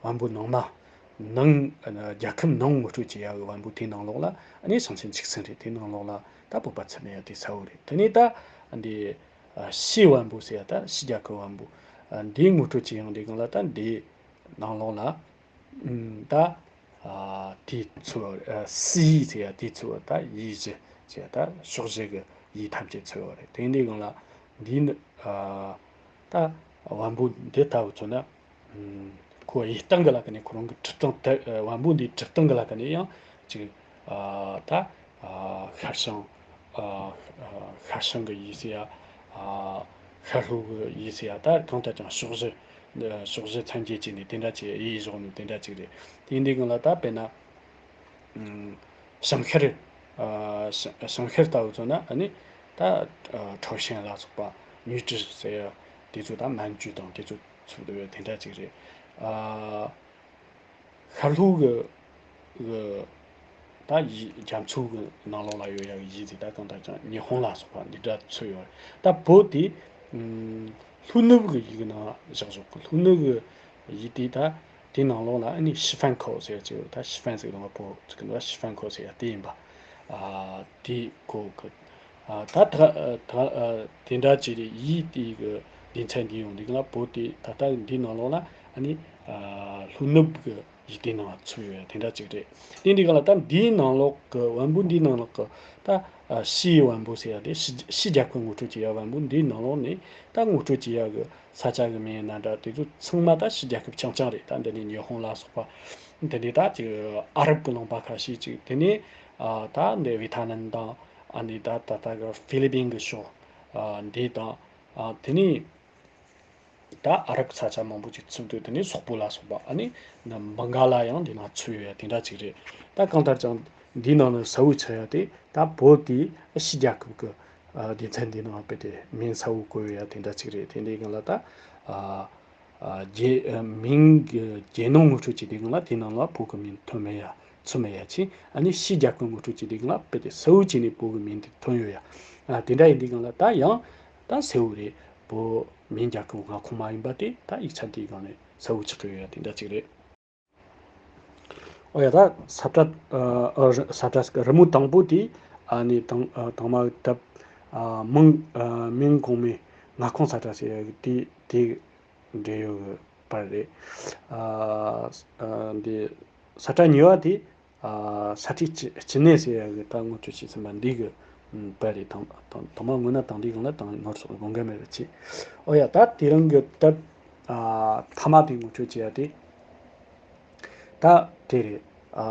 བམ་པོ་ནང་མ། ནང་ཨ། རྒྱལ་ཁབ་ནང་ངོ་སྤྲོད་བྱེད་ཡ་གི་བམ་པོ་དེའི་ནང་ལོགས་ལ་ཨ་ནི་ཞིང་ཆེན་ཆིག་སུན་རེད། དེའི་ནང་ལོགས་ལ་ད་བོད་པ་ཚུད་མེད་ཡ་དེ་གསལ་བོ་རེད། དེ་ནས་ད་འདི་ཨ། ཕྱིའི་བམ་པོ་ཟེར་ཡ་ད་ཕྱི་རྒྱལ་ཁབ་བམ་པོ་ཨ། འདིའི་ངོ་སྤྲོད་བྱེད་ཡོང་དུས་སྒང་ལ་ད་འདིའི་ནང་ལོགས་ལ། ཨུམ། ད་ཨ་དེའི་ཚུལ་ཨ་སི་ཡི་ཟེར་ཡ་དེའི་ཚུལ་ད་ཡིད་བཞིན་ཟེར་ཡ་ད་ཕྱོགས་བཞི་གི་ཡིད་ཐམས་ཅད་ཚུལ་བ་རེད། དེ་འདྲའི་སྒང་ལ་འདིའི་ནི་ཨ་ད་བམ་པོ་འདི་ལྟ་བུ་མཚོན་ན་ཨུམ་ཁོ་ཡིད་སྟེང་གི་ལ་ཀ་ནས་ཁོ་རང་གི་གྲུབ་སྟངས་དེ་ཨ་བམ་པོ་འདིའི་གྲུབ་སྟངས་གི་ལ་ཀ་ནས་ཡང་ཅིག་ཨ་ད་ཨ་ཤར་བྱང་ཨ་ཤར་བྱང་གི་ཡིད་ཟེར་ཡ་ཨ་ཤར་ལྷོ་གི་ཡིད་ཟེར་ཡ་ད་གང་ལྟར་ཀྱང་ཕྱོགས་བཞི། ཕྱོགས་བཞི་མཚན་བརྒྱད་བཅས་ནས་དེ་འདྲ་ཅིག་དབྱེ་བཞག་ནས་དེ་འདྲ་ཅིག་རེད། དེ་འདི་སྒང་ལ་ད་དཔེར་ན། ཨུམ། ཞིང་ཤར། ཨ་ཞིང་ཞིང་ཤར་ལྟ་བུ་མཚོན་ན་ཨ་ནི་ད་ཨ་ཁྲའོ་ཞན་ལ་སོགས་པ་ཉུས་ཀྲི་ཟེར་ཡ་དེ་ཚོ་ད་མན་ཇུ་དང་དེ་ཚོ་ཚུད་འདུག་དེ་འདྲ་ཅིག་རེད། ཨ། ཤར་ལྷོ་གི་གི་ད་ཡི་རྒྱ་མཚོ་གི་ནང་ལོགས་ལ་ཡོད་ཡ་གི་ཡི་དེ་ད་གང་ལྟར་ཀྱང་ཉི་ཧོང་ལ་སོགས་པ་འདི་འདྲ་ཚུད་ཡོད་རེད། ད་བོད་དེ་ཨུམ་ལྷོ་ནུབ་གི་ཡི་གི་ནང་བཞག་བཞག་གི། ལྷོ་ནུབ་གི་ཡི་དེ་ད་དེ་ནང་ལོགས་ལ་ཨ་ནི་ཤི་ཧྥན་ཁའོ་ཟེར་ཡ་ཅིག་ཡོད། ད་ཤི་ཧྥན་ཟེར་གི་འདུག་བ། བོད་ཚིག་གི་འདུག་བ། ཤི་ཧྥན་ཁའོ་ཟེར་ཡ་དེ་ཡིན་པ། ཨ་དེ་གོ་གི། ཨ་ད་ད་ད་ཨ་དེ་འདྲ་ཅིག་རེད། ཡིད་དེ་གི་སྡེ་ཚན་འདི་ཡོང་དུས་སྒང་ལ་བོད་དེ་ད་ལྟ་འདི་ནང་ལོགས་ལ་ཨ་ནི་ཨ་ལྷོ་ནུབ་གི་ཡིད་སྡེ་ནང་ཚུད་ཡོད་དེ་འདྲ་ཅིག་རེད། དེ་འདི་སྒང་ལ་ད་འདིའི་ནང་ལོགས་གི་བམ་པོ་འདིའི་ནང་ལོགས་གི་ད་ཨ་ཕྱིའི་བམ་པོ་ཟེར་ཡ་དེ་ཕྱི་ཕྱི་རྒྱལ་ཁབ་ངོ་སྤྲོད་བྱེད་ཡ་བམ་པོ་འདིའི་ནང་ལོགས་ནས་ད་ངོ་སྤྲོད་བྱེད་ཡ་གི་ས་ཆ་གི་མིང་ཡིན་ན་འདྲ་དེ་ཚོ་ཚང་མ་ད་ཕྱི་རྒྱལ་ཁབ་རྐྱང་རྐྱང་རེད། ད་འདི་ནས་ཉི་ཧོང་ལ་སོགས་པ་འདི་ནས་ད་ཅིག་ཨ་རབ་གི་ལུང་པ་ཁ་ཤས་ཅིག་དེ་ནས་ཨ་ད་འདི་ཝི་ཐ་ནམ་དང་། ཨ་ནི་ད་ད་ལྟ་གི་ཧྥི་ལི་པིན་གི་ཕྱོགས་ཨ་འདི་དང་། ཨ་དེ་ནས་ད་ཨ་རབ་ས་ཆ་མང་པོ་ཅིག་ཚུད་འདུག་དེ་ནས་སོག་པོ་ལ་སོགས་པ་ཨ་ནི་ན་བྷང་ག་ལ་ཡང་འདི་ནང་ཚུད་ཡོད་ཡ་དེ་འདྲ་ཅིག་རེད། ད་གང་ལྟར་ཀྱང་འདིའི་ནང་ནས་གསལ་བོ་ཆགས་ཡ་དེ་ད་བོད་དེ་ཕྱི་རྒྱལ་ཁབ་ཀྱི་ཨ་སྡེ་ཚན་འདིའི་ནང་དཔེ་དེ་མིང་གསལ་བོ་བཀོད་ཡོད་ཡ་དེ་འདྲ་ཅིག་རེད། དེ་འདྲའི་སྒང་ལ་ད་ཨ། ཨ་རྒྱལ་ཨ་མིང་གི་རྒྱལ་ནང་ངོ་སྤྲོད་བྱེད་དུས་སྒང་ལ་དེའི་ནང་ལ་བོད་ཀྱི་མིང་ཐོན་མེད་ཡ། ཚུད་མེད་ཡ་ཅིག་ཨ་ནི་ཕྱིའི་རྒྱལ་ཁབ་ངོ་སྤྲོད་བྱེད་དུས་སྒང་ལ་དཔེ་དེ་གསལ་བོ་བྱས་ནས་བོད་ཀྱི་མིང་དེ་ཐོན་ཡོད་ཡ། ཨ་དེ་འདྲ་ཡིན་དུས་སྒང་ལ་ད་ཡང་ད་གསལ་བོ་རེད། བོད་མིང་རྒྱལ་ཁབ་མངའ་ཁོངས་མ་ཡིན་པ་དེ་ད་ཡིག་ཆ་དེའི་སྒང་ནས་གསལ་བོ་ཆགས་ཀྱི་ཡོད་ཡ་དེ་འདྲ་ཅིག་རེད། ཨོ་ཡ་ད་ས་བཀྲ་ཨ་ཨ་ས་བཀྲ་རི་མོ་དང་པོ་དེ་ཨ་ནི་དང་ཨ་དང་མ་གི་དེབ་ཨ་མིང་ཨ་མིང་གོང་མའི་མངའ་ཁོངས་ས་བཀྲ་ཟེར་ཡ་གི་དེ་དེ་འབྲེལ་ཡོད་གི་པར་རེད། ཨ་ཨ་འདི་ས་བཀྲ་གཉིས་པ་དེ་ཨ་ས་བཀྲའི་སྐྱེ་སྐྱེ་གནས་ཟེར་ཡ་གི་ད་ངོ་སྤྲོད་བྱས་ཟིན་པ་འདི་གི་ཨམ་པར་རེད། དང་དང་དང་མ་སྔོན་ན་དང་འདི་གང་ལ་དང་ནོར་སོང་དགོངས་འགལ་མེད་པ་བྱས། ཨོ་ཡ་ད་དེ་རིང་གི་དེབ་ཨ་མཐའ་མ་དེ་ངོ་སྤྲོད་བྱེད་ཡ་དེ། ད་དེ་རེད། ཨ་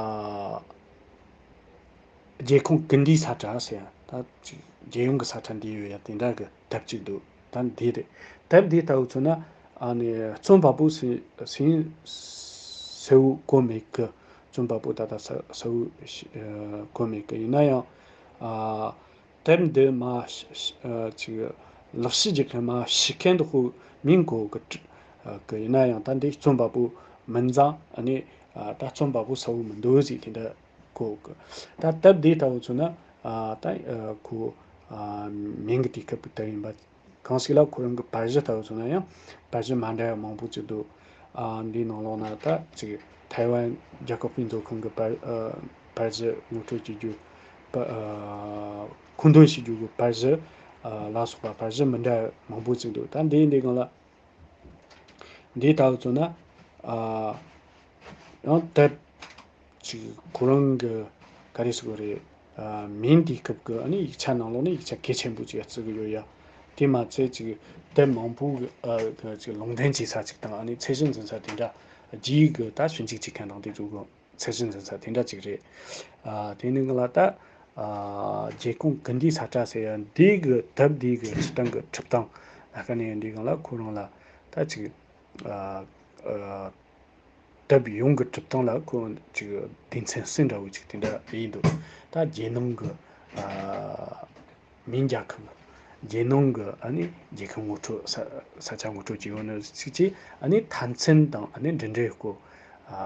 རྒྱལ་ཁོངས་ཀུན་འདུས་ས་བཀྲ་ཟེར་ཡ་ད་ཅིག་རྒྱལ་ཡོངས་ཀྱི་ས་བཀྲ་འདི་ཡོད་ཡ་དེ་འདྲ་གི་དེབ་ཅིག་འདུག་ད་འདི་རེད། དེབ་འདི་ལྟ་བུ་མཚོན་ན་ཨ་ནི་རྩོམ་པ་པོ་སུ་སུ་ཡིན་གསལ་བོ་གོ་མེད་གི། རྩོམ་པ་པོ་ད་ལྟ་གསལ་གསལ་བོ་ཤེས་ཨ་གོ་མེད་གི། ཡིན་ན་ཡང་ཨ། དེབ་འདི་མ་ཤ་ཤ་ཨ་ཅིག་ལག་ཤེས་རྒྱག་མཁན་མ་ཤེས་མཁན་དུ་ཧུ་མིང་གོ་གི་ཀྲི་ཨ་གི། ཡིན་ན་ཡང་ད་འདི་རྩོམ་པ་པོ་མིན་ཙང་ཨ་ནི་ཨ་ད་རྩོམ་པ་པོ་གསལ་བོ་མི་འདུག་ཟེར་དེ་འདྲ་གོ་གི། ད་དེབ་འདི་ལྟ་བུ་མཚོན་ན་ཨ་ད་ཨ་ཁོ་ཨ་མིང་གི་དུས་སྐབས་ཀྱི་དེབ་ཡིན་པ། གང་ཞིག་ལ་ཁོ་རང་གི་པར་གཞི་ལྟ་བུ་མཚོན་ན་ཡང་པར་གཞི་མ་འདྲ་བ་མང་པོ་ཅིག་འདུག་ཨ་འདིའི་ནང་ལོགས་ན་ད་ཅིག་ཐའེ་ཝན་རྒྱལ་ཁབ་དཔེ་མཛོད་ཁང་གི་པར་ཨ་པར་གཞི་ངོ་སྤྲོད་བྱེད་རྒྱུ། པ་ཨ་མཁོ་འདོན་བྱེད་རྒྱུ་གི་པར་གཞི་ཨ་ལ་སོགས་པ་པར་གཞི་མི་འདྲ་བ་མང་པོ་ཅིག་འདུག་ད་འདིའི་འདི་སྒང་ལ་འདི་ལྟ་བུ་མཚོན་ན་ཨ་ཡང་དེབ་ཅིག་ཁོ་རང་གི་ག་རེ་ཟེར་དགོས་རེད། ཨ་མིང་དེའི་སྐབས་ཀྱི་ཨ་ནི་ཡིག་ཆ་ནང་ལོགས་ནས་ཡིག་ཆ་གལ་ཆེན་པོ་ཅིག་བརྩི་གི་ཡོད་ཡ། དེ་མ་ཚད་ཅིག་དེབ་མང་པོ་གི་ཨ་གི་ཅིག་ལུང་འདྲེན་བྱེད་ས་ཅིག་དང་། ཨ་ནི་ཚད་གཞི་འཛིན་ས་དེ་འདྲ། རྒྱའི་གི་ད་ཞིབ་འཇུག་བྱེད་མཁན་དང་དེ་ཚོ་གི་ཚད་གཞི་འཛིན་ས་དེ་འདྲ་ཅིག་རེད། ཨ་དེ་ནི་གང་ལ་ད་ཨ་རྒྱལ་ཁོངས་ཀུན་བདེའི་ས་བཀྲ་ཟེར་ཡ་འདི་གི་དེབ་འདི་གི་སྤྱིར་བཏང་གི་འཁྲབ་སྟངས་ལ་ཁ་ནས་འདི་གང་ལ་ཁོ་རང་ལ་ད་ཅིག་ཨ་ཨ་དེབ་ཡོངས་ཀྱི་སྒྲུབ་སྟངས་ལ་ཁོ་ཅིག་སྡེ་ཚན་གསུམ་འདྲ་བོ་ཅིག་དེ་འདྲ་ཡིན་འདུག། ད་རྒྱལ་ནང་གི་ཨ་མིང་རྒྱལ་ཁབ། རྒྱལ་ནང་གི་ཨ་ནི་རྒྱལ་ཁབ་ངོ་སྤྲོད་ས་ས་ཆ་ངོ་སྤྲོད་བྱེད་ཡོང་ནི་ཅིག་བྱས། ཨ་ནི་མཐའ་མཚམས་དང་ཨ་ནི་འབྲེལ་འདྲིས་སྐོར་ཨ་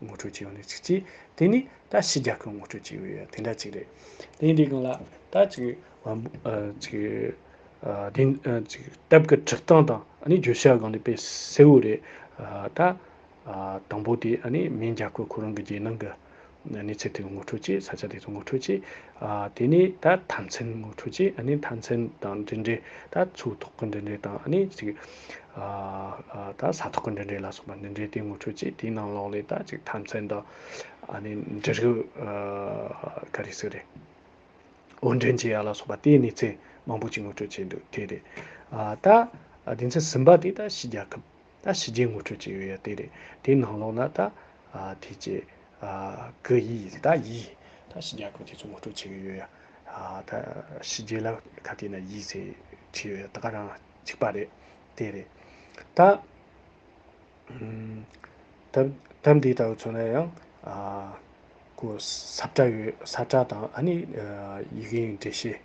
ངོ་སྤྲོད་བྱེད་ཡོང་ནི་ཅིག་བྱས། དེ་ནས་ད་ཕྱི་རྒྱལ་ཁབ་ངོ་སྤྲོད་བྱེད་ཡོད་ཡ་དེ་འདྲ་ཅིག་རེད། དེ་ཡིན་དུས་སྒང་ལ་ད་ཅིག་ཨ་ཅིག་ཨ་དེ་ཨ་ཅིག་དེབ་ཀྱི་འཁྲབ་སྟངས་དང་ཨ་ནི་བརྗོད་བྱ་སྒང་ནས་དཔེ་གསལ་བོ་རེད། ཨ་ད་ཨ་དང་པོ་དེ་ཨ་ནི་མིང་རྒྱལ་ཁབ་ཁོ་རང་གི་རྒྱལ་ནང་གི་གནས་ཚུལ་དེ་ངོ་སྤྲོད་བྱས། ས་ཆ་དེ་ཚོ་ངོ་སྤྲོད་བྱས། ཨ་དེ་ནས་ད་མཐའ་མཚམས་ངོ་སྤྲོད་བྱས། ཨ་ནི་མཐའ་མཚམས་དང་འབྲེལ་འདྲིས། ད་མཚོ་ཐོག་གི་འབྲེལ་འདྲིས་དང་ཨ་ནི་ཅིག་ཨ་ཨ་ད་ས་ཐོག་གི་འབྲེལ་འདྲིས་ལ་སོགས་པ་འབྲེལ་འདྲིས་དེ་ངོ་སྤྲོད་བྱས། དེའི་ནང་ལོགས་ལ་ད་ཅིག་མཐའ་མཚམས་དང་ཨ་ནི་འབྲུ་རིགས་ཨ་ག་རེ་ཟེར་རེད། དབོར་འདྲེན་བྱེད་ཡ་ལ་སོགས་པ་དེའི་གནས་ཚུལ་མང་པོ་ཅིག་ངོ་སྤྲོད་བྱས་འདུག། དེ་རེད། ཨ་ད་ཨ་སྡེ་ཚན་གསུམ་པ་དེ་ད་ཕྱི་རྒྱལ་ཁབ། ད་ཕྱི་རྒྱལ་ངོ་སྤྲོད་བྱས་ཡོད་ཡ་དེ་རེད། དེའི་ནང་ལོགས་ན་ད་ཨ་དེ་ཅི་ཨ་གི་ཡི་ད་ཡི་ད་ཕྱི་རྒྱལ་ཁབ་དེ་ཚོ་ངོ་སྤྲོད་བྱས་ཡོད་ཡ། ཨ་ད་ཕྱི་རྒྱལ་ལ་ཁ་དེ་ན་ཡི་ཟེར་བྲིས་ཡོད་ཡ། ད་ག་རང་གཅིག་པ་རེད། དེ་རེད། ད་ཨུམ། ད་ད་འདི་ལྟ་བུ་མཚོན་ན་ཡང་ཨ་ཁོ་ས་བཀྲ་ཡོད། ས་བཀྲ་དང་ཨ་ནི་ཨ་ཡི་གེའི་འགྲེལ་བཤད་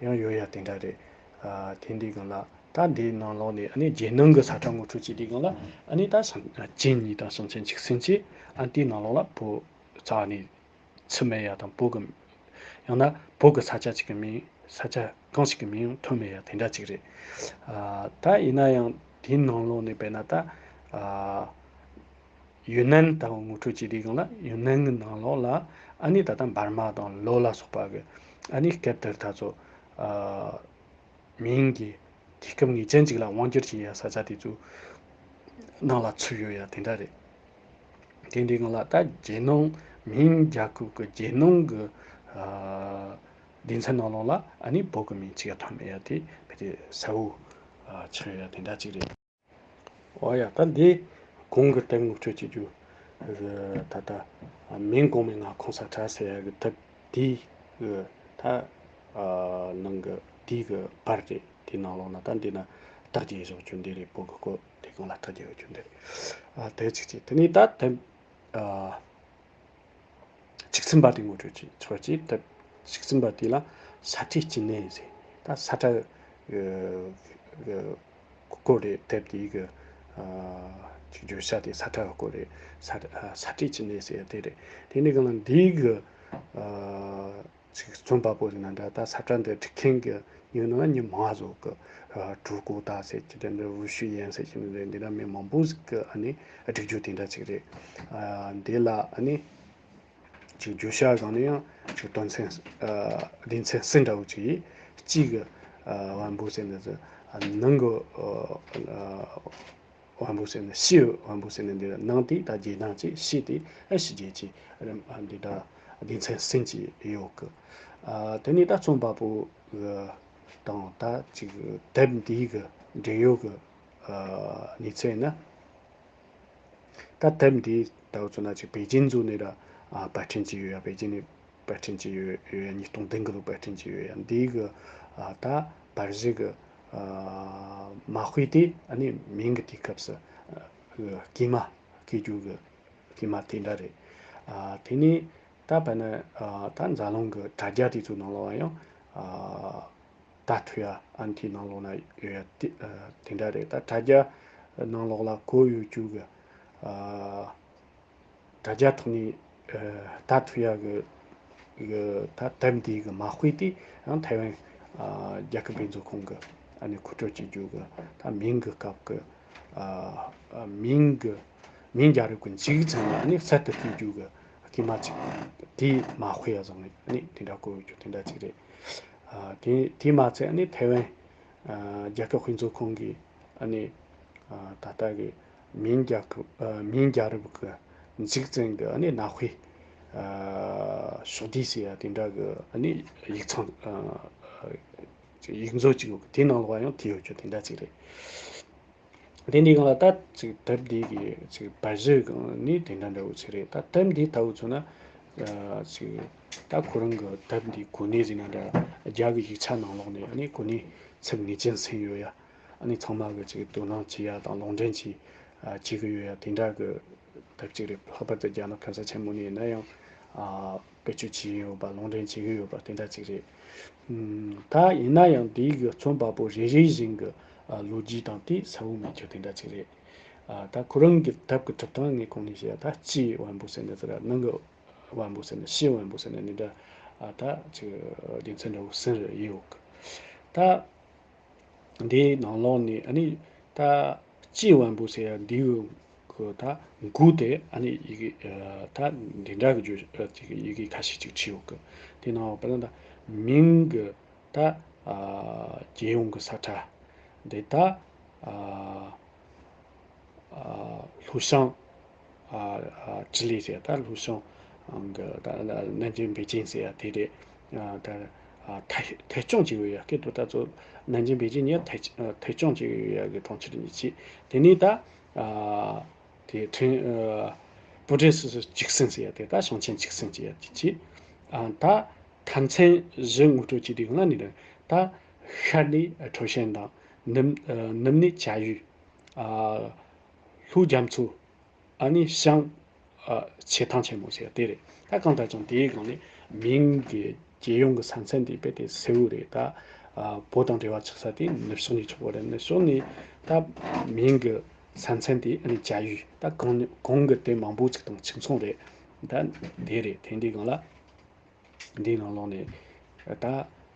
ཡང་ཡོད་ཡ་དེ་འདྲ་རེད། ཨ་དེ་འདི་སྒང་ལ་ད་འདིའི་ནང་ལོགས་ནས་ཨ་ནི་རྒྱལ་ནང་གི་ས་བཀྲ་ངོ་སྤྲོད་བྱེད་དུས་སྒང་ལ་ཨ་ནི་ད་ས་ཅན་གཉིས་དང་ཞིང་ཆེན་གཅིག་ཟིན་གྱིས། ཨ་འདིའི་ནང་ལོགས་ལ་བོད་རྩ་བ་ནས་ཚུད་མེད་ཡ་དང་། བོད་ཀྱི་ཡང་ན་བོད་ཀྱི་ས་ཆ་གཅིག་གི་མིང་། ས་ཆ་གང་ཞིག་གི་མིང་ཐོན་མེད་ཡ་དེ་འདྲ་ཅིག་རེད། ཨ་ད་ཡིན་ན་ཡང་དེའི་ནང་ལོགས་ནས་དཔེར་ན་ད་ཨ་ཡུན་ནན་ལྟ་བུ་ངོ་སྤྲོད་བྱེད་དུས་སྒང་ལ་ཡུན་ནན་གྱི་ནང་ལོགས་ལ་ཨ་ནི་ད་ལྟ་འབར་མ་དང་ལའོ་ལ་སོགས་པ་གི་ཨ་ནི་སྐབས་དེར་ད་ཚོ་ཨ་མིང་གི་དུས་སྐབས་ངེས་ཅན་ཅིག་ལ་དབང་སྒྱུར་བྱེད་ཡ་ས་ཆ་དེ་ཚོ་ནང་ལ་ཚུད་ཡོད་ཡ་དེ་འདྲ་རེད། དེ་འདྲའི་སྒང་ལ་ད་རྒྱལ་ནང་མིང་རྒྱལ་ཁབ་ཀྱི་རྒྱལ་ནང་གི་ཨ་སྡེ་ཚན་ནང་ལོགས་ལ་ཨ་ནི་བོད་ཀྱི་མིང་གཅིག་ཡང་ཐོན་མེད་ཡ་དེ་ཕལ་ཆེར་གསལ་བོ་ཨ་ཆགས་ཡོད་ཡ་དེ་འདྲ་ཅིག་རེད། འོ་ཡ། ད་འདི་གོང་གི་དེབ་ངོ་སྤྲོད་བྱེད་རྒྱུ་གི་ད་ལྟ་མིང་གོང་མའི་མངའ་ཁོངས་ས་ཁྲ་ཟེར་ཡ་གི་དེབ་དེའི་གི་ད་ཨ་ནང་གི་དེའི་གི་པར་རེད། དེའི་ནང་ལོགས་ན་ད་འདི་ན་རྟགས་བརྒྱབ་བཞག་རྒྱུ་འདི་རེད། བོད་གི་སྐོར་དེ་གང་ལ་རྟགས་བརྒྱབ་ཡོད་རྒྱུ་འདི་རེད། ཨ་དེ་གཅིག་བྱས། དེ་ནས་ད་དེབ་ཨ་གཅིག་ཚན་པ་དེ་ངོ་སྤྲོད་བྱེད་ཆོག་ཅིག། དེབ་གཅིག་ཚན་པ་དེ་ལ་ས་ཁྲའི་སྐྱེ་གནས་ཟེར། ད་ས་ཁྲ་གི་གི་སྐོར་རེད། དེབ་དེའི་གི་ཨ་ཅིག་བརྗོད་བྱ་དེ་ས་ཁྲ་གི་སྐོར་རེད། ས་ཨ་ས་ཁྲའི་སྐྱེ་གནས་ཟེར་ཡ་དེ་རེད། དེ་ནས་གང་ལ་འདིའི་གི་ཨ་ཅིག་རྩོམ་པ་པོ་ཟེར་ན་འདྲ། ད་ས་ཁྲ་འདི་བསྒྲིགས་མཁན་གྱི་མྱི་ནང་ན་མྱི་མང་བ་ཟིག་གི། ཨ་ཀྲུའུ་ཀུའུ་ཏ་ཟེར་གྱི་དེ་འདྲ། ཝུའུ་ཞུ་ཡན་ཟེར་གྱི་འདི་འདི་འདྲ་མི་མང་པོ་ཟིག་གི་ཨ་ནི་བསྒྲིགས་རྒྱུ་དེ་འདྲ་ཅིག་རེད། ཨ་འདི་ལ་ཨ་ནི་ཅིག་བརྗོད་བྱ་སྒང་ནས་ཡང་ཅིག་དོན་ཚན་ཨ་སྡེ་ཚན་གསུམ་འདྲ་བོ་ཅིག་ཡིན། གཅིག་གི་ཨ་བམ་པོ་ཟེར་ནི་ཟིག། ཨ་ནང་གི་ཨ་བམ་པོ་ཟེར་ནི། ཕྱིའི་བམ་པོ་ཟེར་ནི་འདི་ནང་དེ་ད་རྒྱལ་ནང་གཅིག། ཕྱི་དེ་ཨ་ཕྱི་རྒྱལ་གཅིག་རེད། ཨ་འདི་ད་སྡེ་ཚན་གསུམ་གྱི་ཡོད་གི། ཨ་དེ་ནས་ད་རྩོམ་པ་པོ་གི་དང་ད་ཅིག་དེབ་འདིའི་གི་འབྲེལ་ཡོད་གི་ཨ་གནས་ཚུལ་ཡིན་ན། ད་དེབ་འདི་ལྟ་བུ་མཚོན་ན་ཅིག་པེ་ཅིན་ཚོ་ནས་ར་ཨ་པར་སྐྲུན་བྱས་ཡོད་ཡ། པེ་ཅིན་ནས་པར་སྐྲུན་བྱས་ཡོད་ཡོད་ཡ། ཉིས་སྟོང་བདུན་གི་ལོ་པར་སྐྲུན་བྱས་ཡོད་ཡ། འདི་གི་ཨ་ད་པར་གཞི་གི་ཨ་མ་དཔེ་དེ་ཨ་ནི་མིང་གི་དུས་སྐབས་སུ་ཨ་གི་སྐྱེས་མ་སྐྱེ་རྒྱུ་གི་སྐྱེས་མ་དེ་འདྲ་རེད། ཨ་དེ་ནས་ད་དཔེར་ན་ཨ་ད་འཛམ་གླིང་གི་དྲ་རྒྱ་དེ་ཚོའི་ནང་ལོགས་ལ་ཡང་ཨ། ད་ཐུ་ཡ་ཨན་ཐི་ནང་ལོགས་ན་ཡོད་ཡ་དེ་ཨ་དེ་འདྲ་རེད། ད་དྲ་རྒྱ་ནང་ལོགས་ལ་བཀོད་ཡོད་རྒྱུ་གི་ཨ་དྲ་རྒྱ་ཐོག་ནས་ཨ་ད་ཐུ་ཡ་གི་གི་ད་དེབ་འདི་གི་མ་དཔེ་དེ་ཡང་ཐའེ་ཝན་ཨ་རྒྱལ་ཁབ་དཔེ་མཛོད་ཁང་གི་ཨ་ནི་མཁོ་སྤྲོད་བྱེད་རྒྱུ་གི་ད་མིང་གི་སྐབས་གི་ཨ་ཨ་མིང་གི་མིང་རྒྱལ་རབས་ཀྱི་མཇུག་ཚང་ནས་ཨ་ནི་གསར་དུ་བཏོན་རྒྱུ་གི་སྐྱེས་མ་ཅིག་དེའི་མ་དཔེ་ཡ་བཟང་ནས་ཨ་ནི་དེ་འདྲ་བཀོད་ཡོད་རྒྱུ་དེ་འདྲ་ཅིག་རེད། ཨ་དེ་དེ་མ་ཚད་ཨ་ནི་ཐའེ་ཝན་ཨ་རྒྱལ་ཁབ་དཔེ་མཛོད་ཁང་གིས་ཨ་ནི་ཨ་ད་ལྟ་གི་མིང་རྒྱལ་ཁབ་ཨ་མིང་རྒྱལ་རབས་ཀྱི་མཇུག་ཚང་གི་ཨ་ནི་གནའ་དཔེ་ཨ་ཕྱོགས་བསྡུས་ཟེར་ཡ་དེ་འདྲ་གི་ཨ་ནི་ཡིག་ཚང་ཨ་ ཡིག་མཛོད་ཅིག་ཡོད་གི། དེའི་ནང་ལོགས་ཡང་དེ་ཡོད་རྒྱུ་དེ་འདྲ་ཅིག་རེད། དེ་འདྲའི་སྒང་ལ་ད་ཅིག་དེབ་འདི་གི་ཅིག་པར་གཞི་སྒང་ནས་དེ་འདྲ་འདྲ་བོ་ཅིག་རེད། ད་དེབ་འདི་ལྟ་བུ་མཚོན་ན་ཨ་ཅིག་ད་ཁོ་རང་གི་དེབ་འདི་གོ་གནས་ཟེར་ན་འདྲ། རྒྱ་གི་ཡིག་ཆ་ནང་ལོགས་ནས་ཨ་ནི་གོ་གནས་ཚབས་ངེས་ཅན་ཟིན་ཡོད་ཡ། ཨ་ནི་ཚང་མ་གི་ཅིག་དོ་སྣང་བྱེད་ཡ་དང་ལུང་འདྲེན་བྱེད་ཨ་བྱེད་གི་ཡོད་ཡ། དེ་འདྲ་གི་དེབ་ཅིག་རེད། ལྷག་པར་དུ་རྒྱ་ནག་གན་ས་ཆེན་མོ་ནས་ཡིན་ན་ཡང་ཨ་བེད་སྤྱོད་བྱེད་ཀྱི་ཡོད་པ། ལུང་འདྲེན་བྱེད་ཀྱི་ཡོད་པ་དེ་འདྲ་ཅིག་རེད། ཨུམ། ད་ཡིན་ན་ཡང་འདི་གི་རྩོམ་པ་པོ་རེ་རེ་བཞིན་གི་ཨ་ལོ་རྒྱུས་དང་དེ་གསལ་བོ་མེད་རྒྱུ་དེ་འདྲ་ཅིག་རེད། ཨ་ད་ཁོ་རང་གི་དེབ་གི་གྲུབ་སྟངས་ངས་གོང་ནས་བཤད་ཡ། ད་སྤྱི་དབང་པོ་ཟེར་ནི་ཟེར་ཡ། ནང་གི་དབང་པོ་ཟེར་ནི། སྤྱི་དབང་པོ་ཟེར་ནི་འདི་འདྲ་ཨ་ད་ཅིག་སྡེ་ཚན་འདྲ་བོ་གསུམ་རེ་ཡོད་གི། ད་འདིའི་ནང་ལོགས་ནས་ཨ་ནི་ད་སྤྱི་དབང་པོ་ཟེར་ཡ་འདི་གི་ད་མགོ་དེ་ཨ་ནི་ཡི་གེ་ཨ་ད་འདི་འདྲ་གི་བརྗོད་ཅིག་ཡི་གེ་ཁ་ཤས་ཅིག་བྲིས་ཡོད་གི། དེ་ནང་བ་ལ་ད་མིང་གི་ད་ཨ་རྒྱལ་ཡོངས་ཀྱི་ས་ཁྲ། དེ་ད་ཨ་ཨ་ལྷོ་བྱང་ཨ་ཨ་ཅི་ལི་ཟེར། ད་ལྷོ་བྱང་གི་ད་ནན་ཅིང་པེ་ཅིན་ཟེར་ཡ་དེ་རེད། ཨ་ད་ཨ་ཐད་ཐད་སྐྱོང་བྱེད་ཡོད་ཡ། སྐད་དུ་ད་ཚོ་ནན་ཅིང་པེ་ཅིན་ཡ་ཐད་ཨ་ཐད་སྐྱོང་བྱེད་ཡོད་ཡ་གི་གྲོང་ཁྱེར་གཉིས་ཆེ། དེ་ནས་ད་ཨ་དེ་ཁྲེང་ཨ་པུ་ཀྲི་སི་སི་ཅིག་སན་ཟེར་ཡ་དེ་ད་ཞིང་ཆེན་ཅིག་སན་ཟེར་ཡ་དེ་ཆེ། ཨ་ད་མཐའ་མཚམས་བཞི་ངོ་སྤྲོད་བྱེད་དུས་སྒང་ལ་ནི་རེད། ད་ཤར་ནས་ཁྲའོ་ཞན་དང་། ནུབ་ཨ་ནུབ་ནས་ཅ་ཡུས། ཨ་ལྷོ་རྒྱ་མཚོ། ཨ་ནི་བྱང་ཨ་ཆེ་ཐང་ཆེན་མོ་ཟེར་དེ་རེད། ད་གང་ལྟར་ཀྱང་དེའི་སྒང་ནས་མིང་གི་རྒྱལ་ཡོངས་ཀྱི་ས་མཚམས་དེ་རྦད་དེ་གསལ་བོ་རེད། ད་ཨ་བོད་དང་འབྲེལ་བ་ཆགས་ས་དེ་ནུབ་ཕྱོགས་ནས་ཆགས་པ་རེད། ནུབ་ཕྱོགས་ནས་ད་མིང་གི་ས་མཚམས་དེ་ཨ་ནི་ཅ་ཡུས། ད་གོང་ནས་གོང་གི་དེབ་མང་པོ་ཅིག་དང་གཅིག་མཚུངས་རེད། ད་དེ་རེད། དེ་འདྲའི་སྒང་ལ། འདིའི་ནང་ལོགས་ནས་ད་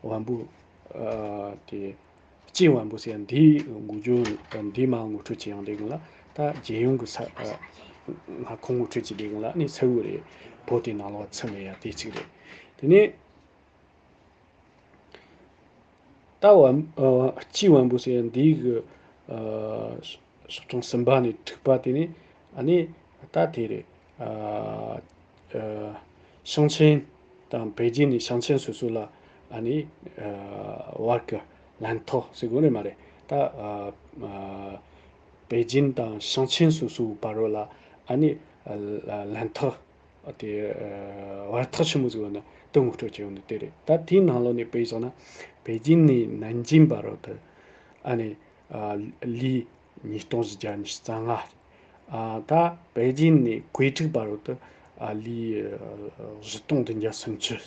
དབང་པོ་ཨ་དེ་སྤྱི་དབང་པོ་ཟེར་ཡ་འདིའི་འགོ་རྒྱུ་འདི་མར་ངོ་སྤྲོད་བྱེད་ཡོང་དུས་སྒང་ལ། ད་རྒྱལ་ཡོངས་ཀྱི་ས་ཨ་མངའ་ཁོངས་ངོ་སྤྲོད་བྱེད་དུས་སྒང་ལ་ནི་གསལ་བོ་རེད། བོད་དེ་ནང་ལོགས་ཚུད་མེད་ཡ་དེ་གཅིག་རེད། དེ་ནས་ད་དབང་ཨ་སྤྱི་དབང་པོ་ཟེར་ཡ་འདིའི་གི་ཨ་སོ་ཐོང་གསུམ་པ་ནས་དྲུག་པ་དེ་ནི་ཨ་ནི་ད་དེ་རེད། ཨ་ཨ་ཞིང་ཆེན་དང་པེ་ཅིན་ནི་ཞིང་ཆེན་སོ་སོ་ལ་ཨ་ནི་ཨ་བར་གྱི་ལན་ཐོག་ཟེར་དགོས་རེད་མ་རེད། ད་ཨ་ཨ་པེ་ཅིན་དང་ཞིང་ཆེན་སོ་སོའི་བར་ལ་ཨ་ནི་ཨ་ལན་ཐོག་དེ་ཨ་བར་ཐག་ཆེན་མོ་ཟེར་བ་ནི་དེ་ངོ་སྤྲོད་བྱས་ཡོད་ནི་དེ་རེད། ད་དེའི་ནང་ལོགས་ནས་དཔེ་བཞག་ན་པེ་ཅིན་ནས་ནན་ཅིང་བར་དུ་ཨ་ནི་ཨ་ལི་ཉིས་སྟོང་བཞི་བརྒྱ་ཉི་ཤུ་རྩ་ལྔ། ཨ་ད་པེ་ཅིན་ནས་ཀུའེ་ཀྲིག་བར་དུ་ཨ་ལི་ཨ་བཞི་སྟོང་བདུན་བརྒྱ་སུམ་ཅུ།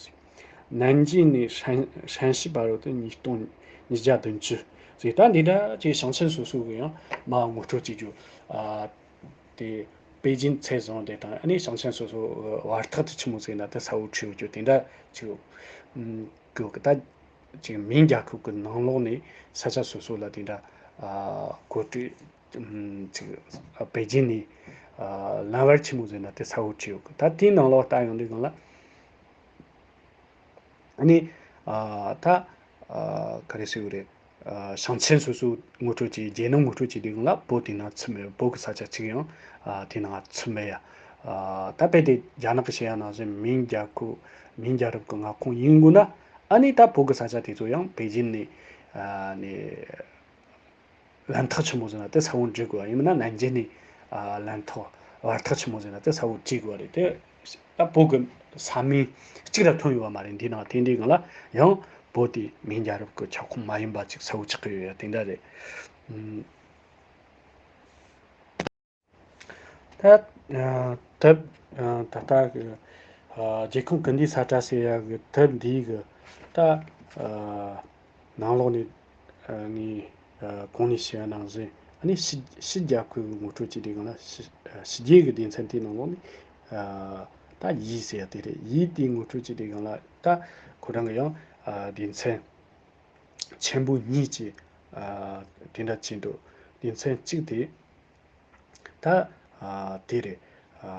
ནན་ཅིང་ནས་ཧྲན་ཧྲན་ཤི་བར་དུ་ཉིས་སྟོང་ཉིས་བརྒྱ་བདུན་ཅུ་ཟེར། ད་འདི་འདྲ་ཅིག་ཞིང་ཆེན་སོ་སོ་གི་ཡང་མར་ངོ་སྤྲོད་བྱེད་རྒྱུ། ཨ་དེ་པེ་ཅིན་ཚད་བཟུང་དེ་དང་ཨ་ནི་ཞིང་ཆེན་སོ་སོ་བར་ཐག་དེ་ཆི་མོ་ཟེར་ན་དེ་གསལ་བོ་བྲིས་ཡོད་རྒྱུ་དེ་འདྲ་ཅིག་ཡོད་གི། ད་ཅིག་མིང་རྒྱལ་ཁབ་ཀྱི་ནང་ལོགས་ནས་ས་ཆ་སོ་སོ་ལ་དེ་འདྲ་ཨ་གོ་སྒྲིག་ཨམ་ཅིག་ཨ་པེ་ཅིན་ནས་ཨ་ལན་བར་ཆི་མོ་ཟེར་ན་དེ་གསལ་བོ་བྲིས་ཡོད་གི། ད་དེའི་ནང་ལོགས་ལྟ་ཡོང་དུས་སྒང་ལ་ཨ་ནི་ཨ་ད་ཨ་ག་རེ་ཟེར་དགོས་རེད། ཨ་ཞིང་ཆེན་སོ་སོ་ངོ་སྤྲོད་བྱེད། རྒྱལ་ནང་ངོ་སྤྲོད་བྱེད་དུས་སྒང་ལ་བོད་དེ་ནང་ཚུད་མེད། བོད་ཀྱི་ས་ཆ་གཅིག་ཡང་ཨ་དེ་ནང་ཚུད་མེད་ཡ། ཨ་ད་དཔེ་དེ་རྒྱ་ནག་གི་བཤད་ཡ་ནང་བཞིན་མིང་རྒྱལ་ཁབ་མིང་རྒྱལ་རབས་ཀྱི་མངའ་ཁོངས་ཡིན་དགོས་ན། ཨ་ནི་ད་བོད་ཀྱི་ས་ཆ་དེ་ཚོ་ཡང་པེ་ཅིན་ནས་ཨ་ནས་ལན་ཐག་ཆི་མོ་ཟེར་ན་དེ་གསལ་བོ་འབྲི་དགོས། ཡིན་མིན་ན་ནན་ཅིང་ནས་ཨ་ལན་ཐོག་བར་ཐག་ཆི་མོ་ཟེར་ན་དེ་གསལ་བོ་བྲིས་དགོས་རེད། དེ་ད་བོད་ཀྱི་ས་མིང་གཅིག་ལ་ཐོན་ཡོད་པ་མ་རེད། འདི་ནང་དེ་འདྲའི་སྒང་ལ་ཡང་བོད་དེ་མིང་རྒྱལ་རབས་ཀྱི་ཁྱབ་ཁོངས་མ་ཡིན་པ་ཅིག་གསལ་བོ་ཆགས་ཀྱི་ཡོད་ཡ་དེ་འདྲ་རེད། ཨུམ། ད་ཨ་དེབ་ཨ་ད་ལྟ་གི་ཨ་རྒྱལ་ཁམས་ཀུན་བདེའི་ས་བཀྲ་ཟེར་ཡ་གི་དེབ་འདིའི་གི་ད་ཨ་ནང་ལོགས་ནས་ཨ་ངས་ཨ་གོང་ནས་བཤད་པ་ནང་བཞིན། ཨ་ནི་ཕྱི་ཕྱི་རྒྱལ་ཁབ་ཀྱི་ངོ་སྤྲོད་བྱེད་དུས་སྒང་ལ་ཕྱི་ཕྱི་རྒྱལ་གྱི་སྡེ་ཚན་དེའི་ནང་ལོགས་ནས་ཨ་ད་ཡི་ཟེར་ཡ་དེ་རེད། ཡི་དེའི་ངོ་སྤྲོད་བྱེད་དུས་སྒང་ལ་ད་ཁོ་རང་གི་ཡང་ཨ་སྡེ་ཚན་ཆེན་པོ་གཉིས་ཀྱི་ཨ་དེ་འདྲ་བྱས་འདུག། སྡེ་ཚན་གཅིག་དེ་ད་ཨ་དེ་རེད། ཨ་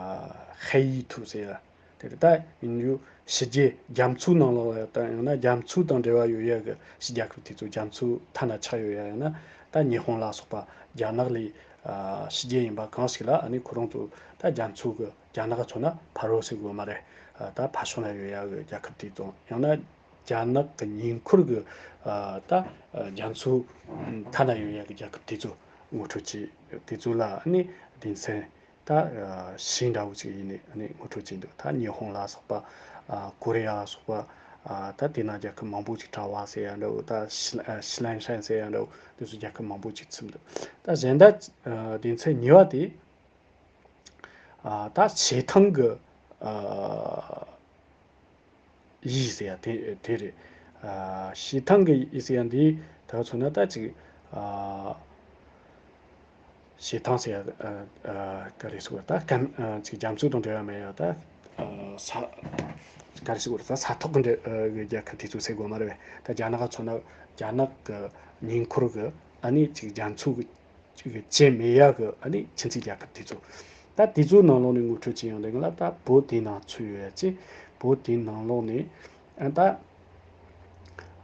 ཧའེ་ཡི་ཐུའུ་ཟེར་ཡ་དེ་རེད། ད་ཡིན་རྒྱུ་ཕྱི་རྒྱལ་རྒྱ་མཚོའི་ནང་ལོགས་ལ་ཡ་ད་ཡང་ན་རྒྱ་མཚོ་དང་འབྲེལ་བ་ཡོད་ཡ་གི་ཕྱི་རྒྱལ་ཁབ་དེ་ཚོ་རྒྱ་མཚོའི་མཐའ་ན་ཆགས་ཡོད་ཡ། ཡང་ན་ད་ཉི་ཧོང་ལ་སོགས་པ་རྒྱ་ནག་ལས་ཨ་ཕྱི་རྒྱལ་ཡིན་པ་གང་ཞིག་ལ། ཨ་ནི་ཁོ་རང་ཚོ་ད་རྒྱ་མཚོ་གི་རྒྱ་ནག་གི་མཚོན་ན་ཕ་རོལ་ཟེར་དགོས་མ་རེད། ཨ་ད་ཕར་ཕྱོགས་ན་ཡོད་ཡ་གི་རྒྱལ་ཁབ་དེ་ཚོ། ཡང་ན་ རྒྱ་ནག་གི་ཉེ་འཁོར་གི་ཨ་ད་རྒྱ་མཚོ་མཐའ་ན་ཡོད་ཡ་གི་རྒྱལ་ཁབ་དེ་ཚོ་ངོ་སྤྲོད་བྱས། དེ་ཚོ་ལ་ཨ་ནི་སྡེ་ཚན་ད་བཞི་འདྲ་བོ་ཅིག་ཡིན་ནས་ཨ་ནི་ངོ་སྤྲོད་བྱས་འདུག་ད་ཉི་ཧོང་ལ་སོགས་པ། ཨ་ཀོ་རི་ཡ་ལ་སོགས་པ། ཨ་ད་དེ་ན་རྒྱལ་ཁབ་མང་པོ་ཅིག། གྲྭ་བ་ཟེར་ཡ་འདྲ་བོ། ད་ཤི་ཨ་ཤི་ལན་ཧྲན་ཟེར་ཡ་འདྲ་བོ། དེ་ཚོ་རྒྱལ་ཁབ་མང་པོ་ཅིག་ཚུད་འདུག་ད་གཞན་དག་ཨ་སྡེ་ཚན་གཉིས་པ་དེ། ཨ་ད་བྱེ་ཐང་གི་ཨ་ཡུལ་ཟེར་ཡ་དེ་དེ་རེད། ཨ་བྱེ་ཐང་གི་ཡུལ་ཟེར་ཡ་འདི་ད་མཚོན་ན་ད་ཅིག་ཨ་བྱེ་ཐང་ཟེར་ཡ་ཨ་ཨ་ག་རེ་ཟེར་དགོས་རེད། ད་སྐམ་ཨ་ཅིག་རྒྱ་མཚོ་དང་འབྲེལ་བ་མེད་ཡ། ད་ཨ་ས་ག་རེ་ཟེར་དགོས་རེད། ད་ས་ཐོག་གི་འབྲེལ་ཨ་གི་རྒྱལ་ཁབ་དེ་ཚོ་ཟེར་དགོས་མ་རེད་པས། ད་རྒྱ་ནག་ག་མཚོན་ན་རྒྱ་ནག་གི་ཉེ་འཁོར་གི་ཨ་ནི་ཅིག་རྒྱ་མཚོ་གི་ཅིག་གི་བཅད་མེད་ཡག་གི་ཨ་ནི་ཁྱིམ་མཚེས་རྒྱལ་ཁབ་དེ་ཚོ། ད་དེ་ཚོའི་ནང་ལོགས་ནས་ངོ་སྤྲོད་བྱེད་ཡོང་དུས་ལ་ད་བོད་དེའི་ནང་ཚུད་ཡོད་ཡ་ཅིག་བོད་དེའི་ནང་ལོགས་ནས་ཨ་ད་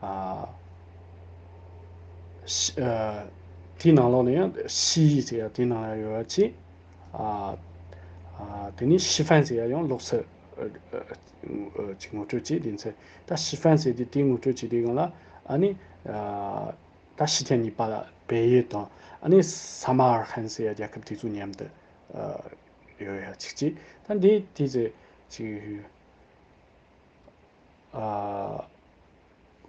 ཨ་ཤི་ཨ་དེའི་ནང་ལོགས་ནས་ཡང་ཤི་ཡི་ཟེར་ཡ་དེའི་ནང་ཡོད་ཡ་ཅིག་ཨ་ཨ་དེ་ནས་ཤི་ཧྥན་ཟེར་ཡ་ཡང་ལོགས་སུ་ཨ་ཨ་ཅིག་ངོ་སྤྲོད་བྱས། དེ་ཚེ་ད་ཤི་ཧྥན་ཟེར་དེ་དེའི་ངོ་སྤྲོད་བྱེད་དུས་སྒང་ལ་ཨ་ནི་ཨ། ད་ཕྱི་རྒྱལ་གཉིས་པ་ལ་བལ་ཡུལ་དང་ཨ་ནི་ས་མ་ཧན་ཟེར་ཡ་རྒྱལ་ཁབ་དེ་ཚོ་མཉམ་དུ་ཨ་ཡོད་ཡ་ཅིག་ཅིག་ད་འདི་དེ་ཚེ་ཅིག་ཨ་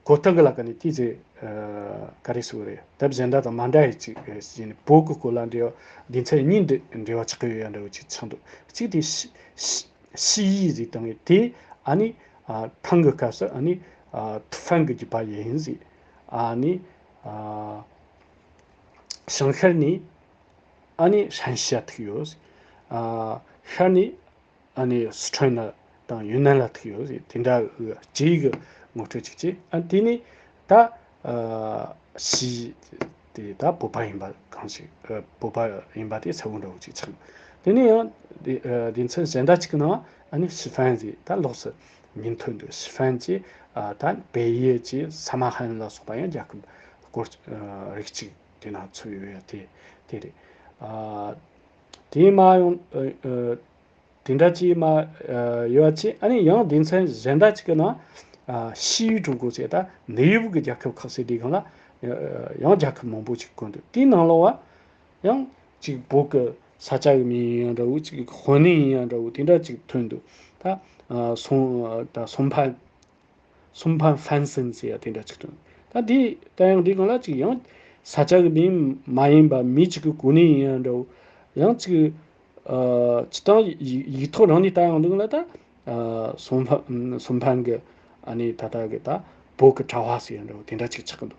གོ་སྟངས་ཀྱི་ལ་ཀ་ནས་དེ་ཚེ་ཨ་ག་རེ་ཟེར་དགོས་རེད། དེབ་གཞན་དག་དང་མ་འདྲ་ཡི་ཅིག་ཨ་ཟེར་ནས་བོད་ཀྱི་སྐོར་ལ་འབྲེལ་བ་སྡེ་ཚན་གཉིས་འབྲེལ་འབྲེལ་བ་ཆགས་ཀྱི་ཡོད་ཡ་འདྲ་བོ་ཅིག་ཆགས་འདུག་གཅིག་དེ་ཤི་ཤི་ཤི་ཡི་ཟེར་བཏང་བས་དེ་ཨ་ནི་ཨ་ཐང་གི་སྐབས་སུ་ཨ་ནི་ཨ་ཐུ་ཧྥན་གྱི་རྒྱུད་པ་ཡིན་ཟེར། ཨ་ནི་ཨ་ཞིང་ཤར་ནས་ཨ་ནི་ཧྲན་ཞི་ལ་ཐུག་ཡོད། ཨ་ཤར་ནས་ཨ་ནི་སི་ཁྲོན་ལ་དང་ཡུན་ནན་ལ་ཐུག་ཡོད་ཟེར། དེ་འདྲ་གི་སྐྱེ་ཡི་གི་ངོ་སྤྲོད་ཅིག་བྱས། ཨ་དེ་ནས་ད་ཨ་ཤི་དེ་ད་བོད་པ་ཡིན་པ་གང་ཞིག་ཨ་བོད་པ་ཡིན་པ་དེ་གསལ་བོ་འདྲ་བོ་ཅིག་ཆགས། དེ་ནས་ཡང་དེ་ཨ་སྡེ་ཚན་གཞན་དག་ཅིག་གི་ནང་ཨ་ནི་ཤི་ཧྥན་ཟེར་ད་ལོགས་སུ་མིང་ཐོན་འདུག་ཤི་ཧྥན་གྱི་ཨ་ད་བལ་ཡུལ་གྱི་ས་མ་ཧན་ལ་སོགས་པ་ཡང་རྒྱལ་ཁབ་སྐོར་ཨ་རིགས་གཅིག་དེ་ན་ཚུད་ཡོད་ཡ་དེ་དེ་རེད། ཨ་དེ་མ་ཡོང་ཨ་ཨ་དེ་འདྲ་ཅིག་མ་ཨ་ཡོད་ཅིག་ཨ་ནི་ཡང་སྡེ་ཚན་གཞན་དག་ཅིག་གི་ནང་ཨ་西域中国ཟེར་ད་ནུབ་ཡུལ་གྱི་རྒྱལ་ཁབ་ཁག་ཟེར་དེ་སྒང་ལ་ཨ་ཡང་རྒྱལ་ཁབ་མང་པོ་ཅིག་བཀོད་འདུག་དེའི་ནང་ལོགས་བ་ཡང་ཅིག་བོད་ཀྱི་ས་ཆ་གི་མིང་ཡིན་ཡང་འདྲ་བོ། ཅིག་དཔོན་གནས་ཡིན་ཡང་འདྲ་བོ་དེ་འདྲ་ཅིག་ཐོན་འདུག་ད་ཨ་སུང་ད་སུང་ཕན་སུང་ཕན་ཧྥན་སན་ཟེར་ཡ་དེ་འདྲ་ཅིག་ཐོན། ད་དེ་ད་ཡང་དེ་སྒང་ལ་ཅིག་ཡང་ས་ཆ་གི་མིང་མ་ཡིན་པ་མི་གཅིག་གི་གོ་གནས་ཡིན་ཡང་འདྲ་བོ། ཡང་ཅིག་ཨ་སྤྱི་བཏང་ཡིག་ཡིག་ཐོག་རང་ནས་ལྟ་ཡོང་དུས་ལ་ད་ཨ་སུང་ཕན་སུང་ཕན་གི་ཨ་ནི་ད་ལྟ་གི་ད་བོད་ཀྱི་གྲྭ་བ་ཟེར་ཡ་འདྲ་བོ་དེ་འདྲ་ཅིག་ཆགས་ཀྱི་འདུག་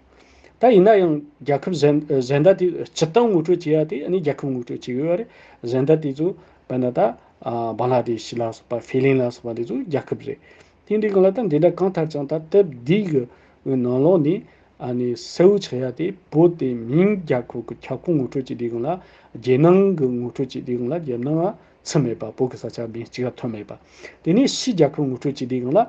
ད་ཡིན་ན་ཡང་རྒྱལ་ཁབ་གཞན་གཞན་དག་དེ་སྤྱི་བཏང་ངོ་སྤྲོད་བྱེད་ཡ་དེ་ཨ་ནི་རྒྱལ་ཁབ་ངོ་སྤྲོད་བྱེད་ཡོད་རེད། གཞན་དག་དེ་ཚོ་དཔེར་ན་ད་ཨ་བང་ལ་དེ་ཤི་ལ་སོགས་པ་ཧྥི་ལིན་ལ་སོགས་པ་དེ་ཚོ་རྒྱལ་ཁབ་རེད། དེ་འདྲའི་སྒང་ལ་ད་འདི་འདྲ་གང་ལྟར་ཀྱང་ད་དེབ་འདི་གི་ནང་ལོགས་ནས་ཨ་ནི་གསལ་བོ་ཆགས་ཡ་དེ་བོད་དེ་མིང་རྒྱལ་ཁབ་ཀྱི་ཁྱབ་ཁོངས་ངོ་སྤྲོད་བྱེད་དུས་སྒང་ལ་རྒྱལ་ནང་གི་ངོ་སྤྲོད་བྱེད་དུས་སྒང་ལ་རྒྱལ་ནང་ང་ཚུད་མེད་པ། བོད་ཀྱི་ས་ཆ་མིང་གཅིག་ལ་ཐོན་མེད་པ། དེ་ནས་ཕྱིའི་རྒྱལ་ཁབ་ངོ་སྤྲོད་བྱེད་དུས་སྒང་ལ་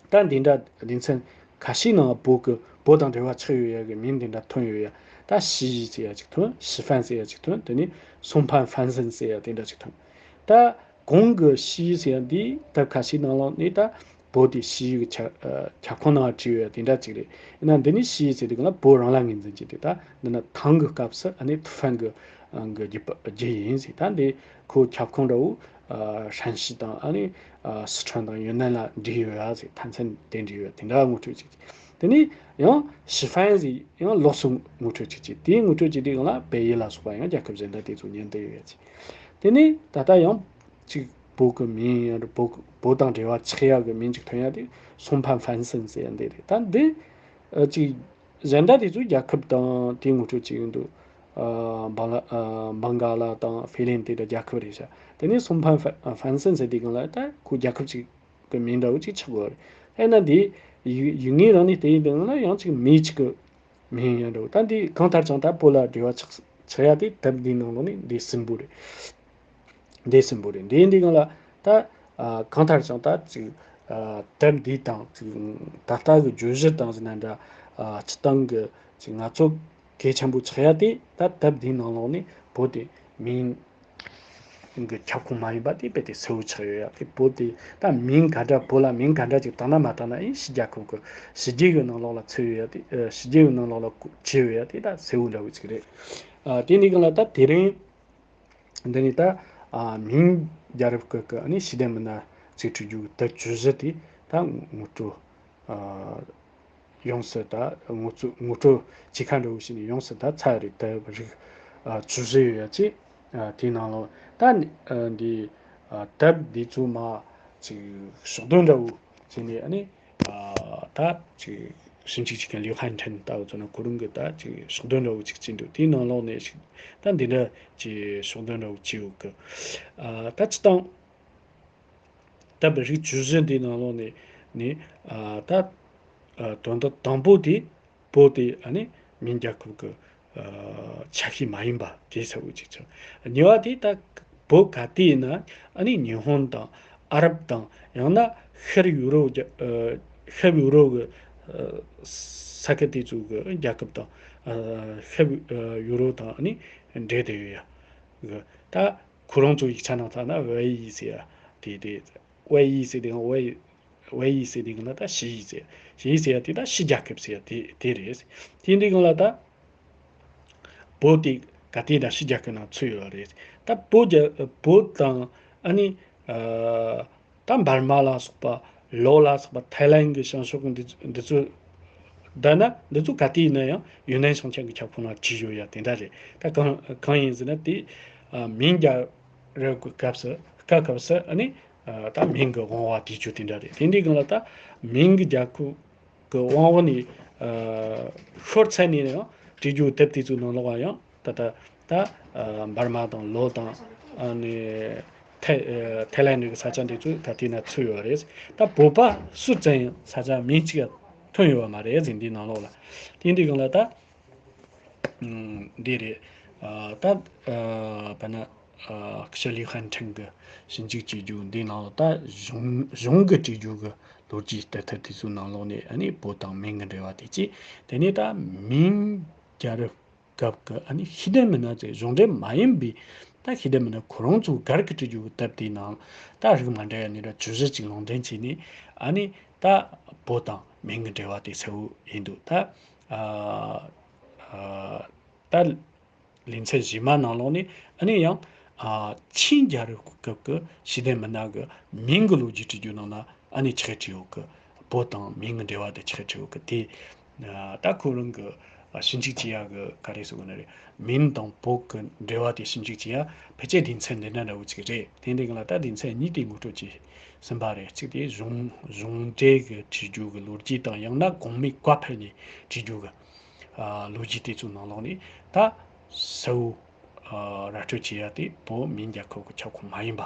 ད་འདི་འདྲ་སྡེ་ཚན་ཁ་ཤས་ནང་བོད་ཀྱི་བོད་དང་འབྲེལ་བ་ཆགས་ཡོད་ཡ་གི་མིང་འདི་འདྲ་ཐོན་ཡོད་ཡ། ད་ཞི་ཡི་ཟེར་ཡ་ཅིག་ཐོན། ཞི་ཧྥན་ཟེར་ཡ་ཅིག་ཐོན། དེ་ནས་སུང་ཕན་ཧྥན་སན་ཟེར་ཡ་དེ་འདྲ་ཅིག་ཐོན། ད་གོང་གི་ཞི་ཡི་ཟེར་ཡ་འདི་དེབ་ཁ་ཤས་ནང་ལོགས་ནས་ད་བོད་དེ་ཞི་ཡི་གི་ཁྱབ་ཨ་ཁྱབ་ཁོངས་ནང་བྲིས་ཡོད་ཡ་དེ་འདྲ་ཅིག་རེད། ཡིན་ན་འདི་ནི་ཞི་ཡི་ཟེར་དུས་སྒང་ལ་བོད་རང་ལ་ངོས་འཛིན་བྱས་ཏེ་ད་འདི་ན་ཐང་གི་སྐབས་སུ་ཨ་ནི་ཐུ་ཧྥན་གི་ཨ་གི་རྒྱུད་པ་རྒྱུད་ཡིན་ཟེར། ད་འདི་ཁོ་ཁྱབ་ཁོངས་འདྲ་བོ་ཨ་ཧྲན་ཞི་དང་ཨ་ནི་ཨ་སི་ཁྲོན་དང་ཡུན་ནན་ལ་འབྲེལ་ཡོད་ཡ་ཟེར། མཐའ་མཚམས་དེ་འབྲེལ་ཡོད་ཡ་དེ་འདྲ་ངོ་སྤྲོད་བྱས། དེ་ནས་ཡང་ཞི་ཧྥན་ཟེར་ཡང་ལོགས་སུ་ངོ་སྤྲོད་བྱེད་ཀྱི། དེའི་ངོ་སྤྲོད་བྱེད་དུས་སྒང་ལ་བལ་ཡུལ་ལ་སོགས་པ་ཡང་རྒྱལ་ཁབ་གཞན་དག་དེ་ཚོ་མཉམ་དུ་ཡོད་ཡ་ཅིག་དེ་ནས་ད་ལྟ་ཡང་ཅིག་བོད་ཀྱི་མིང་ཡང་བོད་བོད་དང་འབྲེལ་བ་ཆགས་ཡ་གི་མིང་ཅིག་ཐོན་ཡ་དེ་སུང་ཕན་ཧྥན་སན་ཟེར་ཡ་འདི་རེད། ད་འདི་ཨ་ཅིག་གཞན་དག་དེ་ཚོ་རྒྱལ་ཁབ་དང་དེའི་ངོ་སྤྲོད་བྱེད་ཀྱི་འདུག་ཨ་བང་ལ་ཨ་བང་ག་ལ་དང་ཧྥི་ལིན་དེ་འདྲ་རྒྱལ་ཁབ་རེད་ཤག་དེ་ནས་སུང་ཕན་ཧྥན་སན་ཟེར་དུས་སྒང་ལ་ད་ཁོ་རྒྱལ་ཁབ་ཅིག་གི་མིང་འདྲ་བོ་ཅིག་ཆགས་དགོས་རེད། དཔེར་ན་འདི་ཡུལ་ཡུལ་དངོས་རང་ནས་བལྟས་ཡིན་པའི་ངང་ལ་ཡང་ཅིག་མི་གཅིག་གི་མིང་ཡང་འདྲ་བོ། ད་འདི་གང་ལྟར་ཀྱང་ད་བོད་ལ་འབྲེལ་བ་ཆགས་ཆགས་ཡ་དེ་དེབ་འདིའི་ནང་ལོགས་ནས་འདི་ཟིན་པོ་རེད། འདི་ཟིན་པོ་རེད། འདི་འདི་སྒང་ལ་ད་ཨ་གང་ལྟར་ཀྱང་ད་ཅིག་ཨ་དེབ་འདི་དང་ཅིག་ད་ལྟ་གི་བརྗོད་གཞི་དང་ཟེར་ན་འདྲ། ཨ་སྤྱི་བཏང་གི་ཅིག་ང་ཚོ་གལ་ཆེན་པོ་ཆགས་ཡ་དེ་ད་དེབ་འདིའི་ནང་ལོགས་ནས་བོད་དེ་མིང་ གི་ཁྱབ་ཁོངས་མ་ཡིན་པ་དེ་རྦད་དེ་གསལ་བོ་ཆགས་ཡོད་ཡ། དེ་བོད་དེ་ད་མིང་ག་འདྲ་བོད་ལ་མིང་ག་འདྲ་ཅིག་བཏགས་ན་མ་བཏགས་ན་ཨེ་ཕྱི་རྒྱལ་ཁབ་གི་ཕྱི་རྒྱལ་གི་ནང་ལོགས་ལ་ཚུད་ཡོད་ཡ། དེ་ཕྱི་རྒྱལ་གི་ནང་ལོགས་ལ་བྱས་ཡོད་ཡ། དེ་ད་གསལ་བོ་འདྲ་བོ་ཅིག་རེད། དེ་འདྲའི་སྒང་ལ་ད་དེ་རིང་འདི་ནི་ད་མིང་རྒྱལ་རབས་སྐབས་ཀྱི་ཨ་ནི་ཕྱི་བདེན་མི་སྣ་ཚིག་བྲིས་རྒྱུ་གི་ད་བཅུད་གཞི་དེ་ད་ངོ་སྤྲོད་ཡོངས་སུ་ད་ངོ་སྤྲོད་ངོ་སྤྲོད་བྱེད་ཁ་འདྲ་བོ་ཞིག་ནས་ཡོངས་སུ་ད་ཚར་རེད། ད་རིགས་བཅུད་བཞི་ཡོད་ཡ་ཅེ། དེའི་ནང་ལོགས་ད་འདི་དེབ་འདི་ཚོ་མ་ཅིག་ཕྱོགས་སྡོམ་འདྲ་བོ་བྱས་ནས་ཨ་ནི། ད་ཅིག་ཞིབ་འཇུག་བྱེད་མཁན་ལིའུ་ཧན་ཁྲེན་ལྟ་བུ་ཚོ་ནི་ཁོ་རང་གི་ད་ཅིག་ཕྱོགས་སྡོམ་འདྲ་བོ་ཅིག་བྱས་འདུག་དེའི་ནང་ལོགས་ནས་ཞིག་ད་འདི་འདྲ་ཅིག་ཕྱོགས་སྡོམ་འདྲ་བོ་བྱས་ཡོད་གི། ད་སྤྱིར་བཏང་ད་བོད་རིགས་བཅུད་བཞི་འདིའི་ནང་ལོགས་ནས་ནི་ད་དོན་དག་དང་པོ་དེ་བོད་དེ་ཨ་ནི་མིང་རྒྱལ་ཁབ་ཀྱི་ཆ་ཤས་མ་ཡིན་པ་དེ་གསལ་བོ་ཅིག་ཆགས། གཉིས་པ་དེ་ད་བོད་ག་དུས་ཡིན་ན་ཨ་ནི་ཉི་ཧོང་དང་ཨ་རབ་དང་ཡང་ན་ཤར་ཡུ་རོབ་རྒྱ་ཤར་ཡུ་རོབ་གི་ས་ཁུལ་དེ་ཚོ་གི་རྒྱལ་ཁབ་དང་ཤར་ཡུ་རོབ་དང་ཨ་ནི་འབྲེལ་བསྡད་ཡོད་ཡ། ད་ཁོ་རང་ཚོ་ཡིག་ཆ་ནང་ལྟར་ན་ཝེ་ཡི་ཟེར་ཡ་དེ་དེ་ཝེ་ཡི་ཟེར་དེ་ཝེ་ཝེ་ཡི་ཟེར་དེ་གི་ན་ད་ཞི་ཡི་ཟེར་ཞི་ཡི་ཟེར་ཡ་དེ་ད་ཕྱི་རྒྱལ་ཁབ་ཟེར་ཡ་དེ་དེ་རེད། དེ་འདི་གང་ལ་ད་བོད་དེ་ག་དེ་ད་ཕྱི་རྒྱལ་ཁབ་ནང་ཚུད་ཡོད་རེད། ད་བོད་རྒྱ་བོད་དང་ཨ་ནི་ད་འབར་མ་ལ་སོགས་པ་ལའོ་ལ་སོགས་པ་ཐའི་ལན་གྱི་བྱང་ཕྱོགས་ཀྱི་འདི་འདི་ཚོ་ད་ན་འདི་ཚོ་ག་དུས་ཡིན་ན་ཡང་ཡུན་ནན་ཞིང་ཆེན་གྱི་ཁྱབ་ཁོངས་ལ་བྲིས་ཡོད་ཡ་དེ་འདྲ་རེད། ད་གང་གང་ཡིན་ཟེར་ན་དེ་མིང་རྒྱལ་རབས་ཀྱི་སྐབས་སུ་སྐབས་སྐབས་སུ་ཨ་ནི་ད་མིང་གི་དབང་བ་དེ་ཚོ་དེ་འདྲ་རེད། དེ་འདྲའི་སྒང་ལ་ད་མིང་གི་རྒྱལ་ཁབ་ཀྱི་དབང་བོ་ནས་ཤོར་ཚར་ནས་ཡང་བྲིས་རྒྱུ་དེབ་དེ་ཚོའི་ནང་ལོགས་ལ་ཡང་ད་ལྟ་ད་འབར་མ་དང་ལའོ་དང་ཨ་ནི་ཐའི་ཐའི་ལན་གྱི་ས་ཆ་འདི་ཚོ་ད་དེ་ན་ཚུད་ཡོད་རེད། ད་བོད་པ་སུ་ཙམ་ཡང་ས་ཆ་མིང་གཅིག་ཐོན་ཡོད་པ་མ་རེད་ཟིན་འདིའི་ནང་ལོགས་ལ། དེ་འདི་གང་ལ་ད་འདི་རེད། ད་བ་ན་ཤ་ལི་ཧན་ཁྲིན་གྱི་ཞིབ་འཇུག་བྱེད་རྒྱུ་འདི་ནང་ལ་ད་གཞུང་གཞུང་གི་བྲིས་རྒྱུ་གི་ལོ་རྒྱུས་ལྟར་ཐལ་དེ་ཚོའི་ནང་ལོགས་ནས་ཨ་ནི་བོད་དང་མིང་གི་འབྲེལ་བ་དེ་གཅིག་དེ་ནས་ད་མིང་རྒྱལ་རབས་སྐབས་ཀྱི་ཨ་ནི་ཤེས་ལྡན་མི་སྣ་ཚོས་གཞུང་འབྲེལ་མ་ཡིན་པའི་ད་ཤེས་ལྡན་མི་སྣ་ཁོ་རང་ཚོ་སྒེར་གྱི་བྲིས་རྒྱུ་གི་དེབ་དེའི་ནང་ད་རིགས་མ་འདྲ་བའི་ནི་ར་བཅུ་བཞི་ཅིག་ལུང་འདྲེན་བྱས་ནས་ཨ་ནི་ད་བོད་དང་མིང་གི་འབྲེལ་བ་དེ་གསལ་བོ་ཡིན་འདུག་ད་ད་ལེ་ཚན་རྗེས་མ་ནང་ལོགས་ནས་ཨ་ནི་ཡང་ཆིན་རྒྱལ་རབས་སྐབས་ཀྱི་ཤེས་ལྡན་མི་སྣ་གི་མིང་གི་ལོ་རྒྱུས་བྲིས་རྒྱུ་ནང་ན་ཨ་ནི་ཆི་ཧེ་བྲིས་ཡོད་གི། བོད་དང་མིང་གི་འབྲེལ་བ་དེ་ཆི་ཧེ་བྲིས་ཡོད་གི། དེ་ད་ཁོ་རང་གི་ཞིབ་འཇུག་བྱེད་ཡ་གི་ག་རེ་ཟེར་དགོས་ནི་རེད། མིང་དང་བོད་གི་འབྲེལ་བ་དེ་ཞིབ་འཇུག་བྱེད་ཡ་ཕལ་ཆེར་སྡེ་ཚན་འདི་འདྲ་འདྲ་བོ་ཅིག་རེད། དེ་འདི་གི་ལ་ད་སྡེ་ཚན་གཉིས་དེ་ངོ་སྤྲོད་བྱས་ཟིན་པ་རེད། གཅིག་དེ་གཞུང་གཞུང་འབྲེལ་གི་བྲིས་རྒྱུ་གི་ལོ་རྒྱུས་དང་ཡང་ན་གོང་མའི་བཀའ་ཕེབས་ནས་བྲིས་རྒྱུ་གི་ལོ་རྒྱུས་དེ་ཚོའི་ནང་ལོགས་ནས་ད་གསལ་བོ་ར་སྤྲོད་བྱེད་ཡ་དེ་བོད་མིང་རྒྱལ་ཁབ་ཀྱི་ཁྱབ་ཁོངས་མ་ཡིན་པ།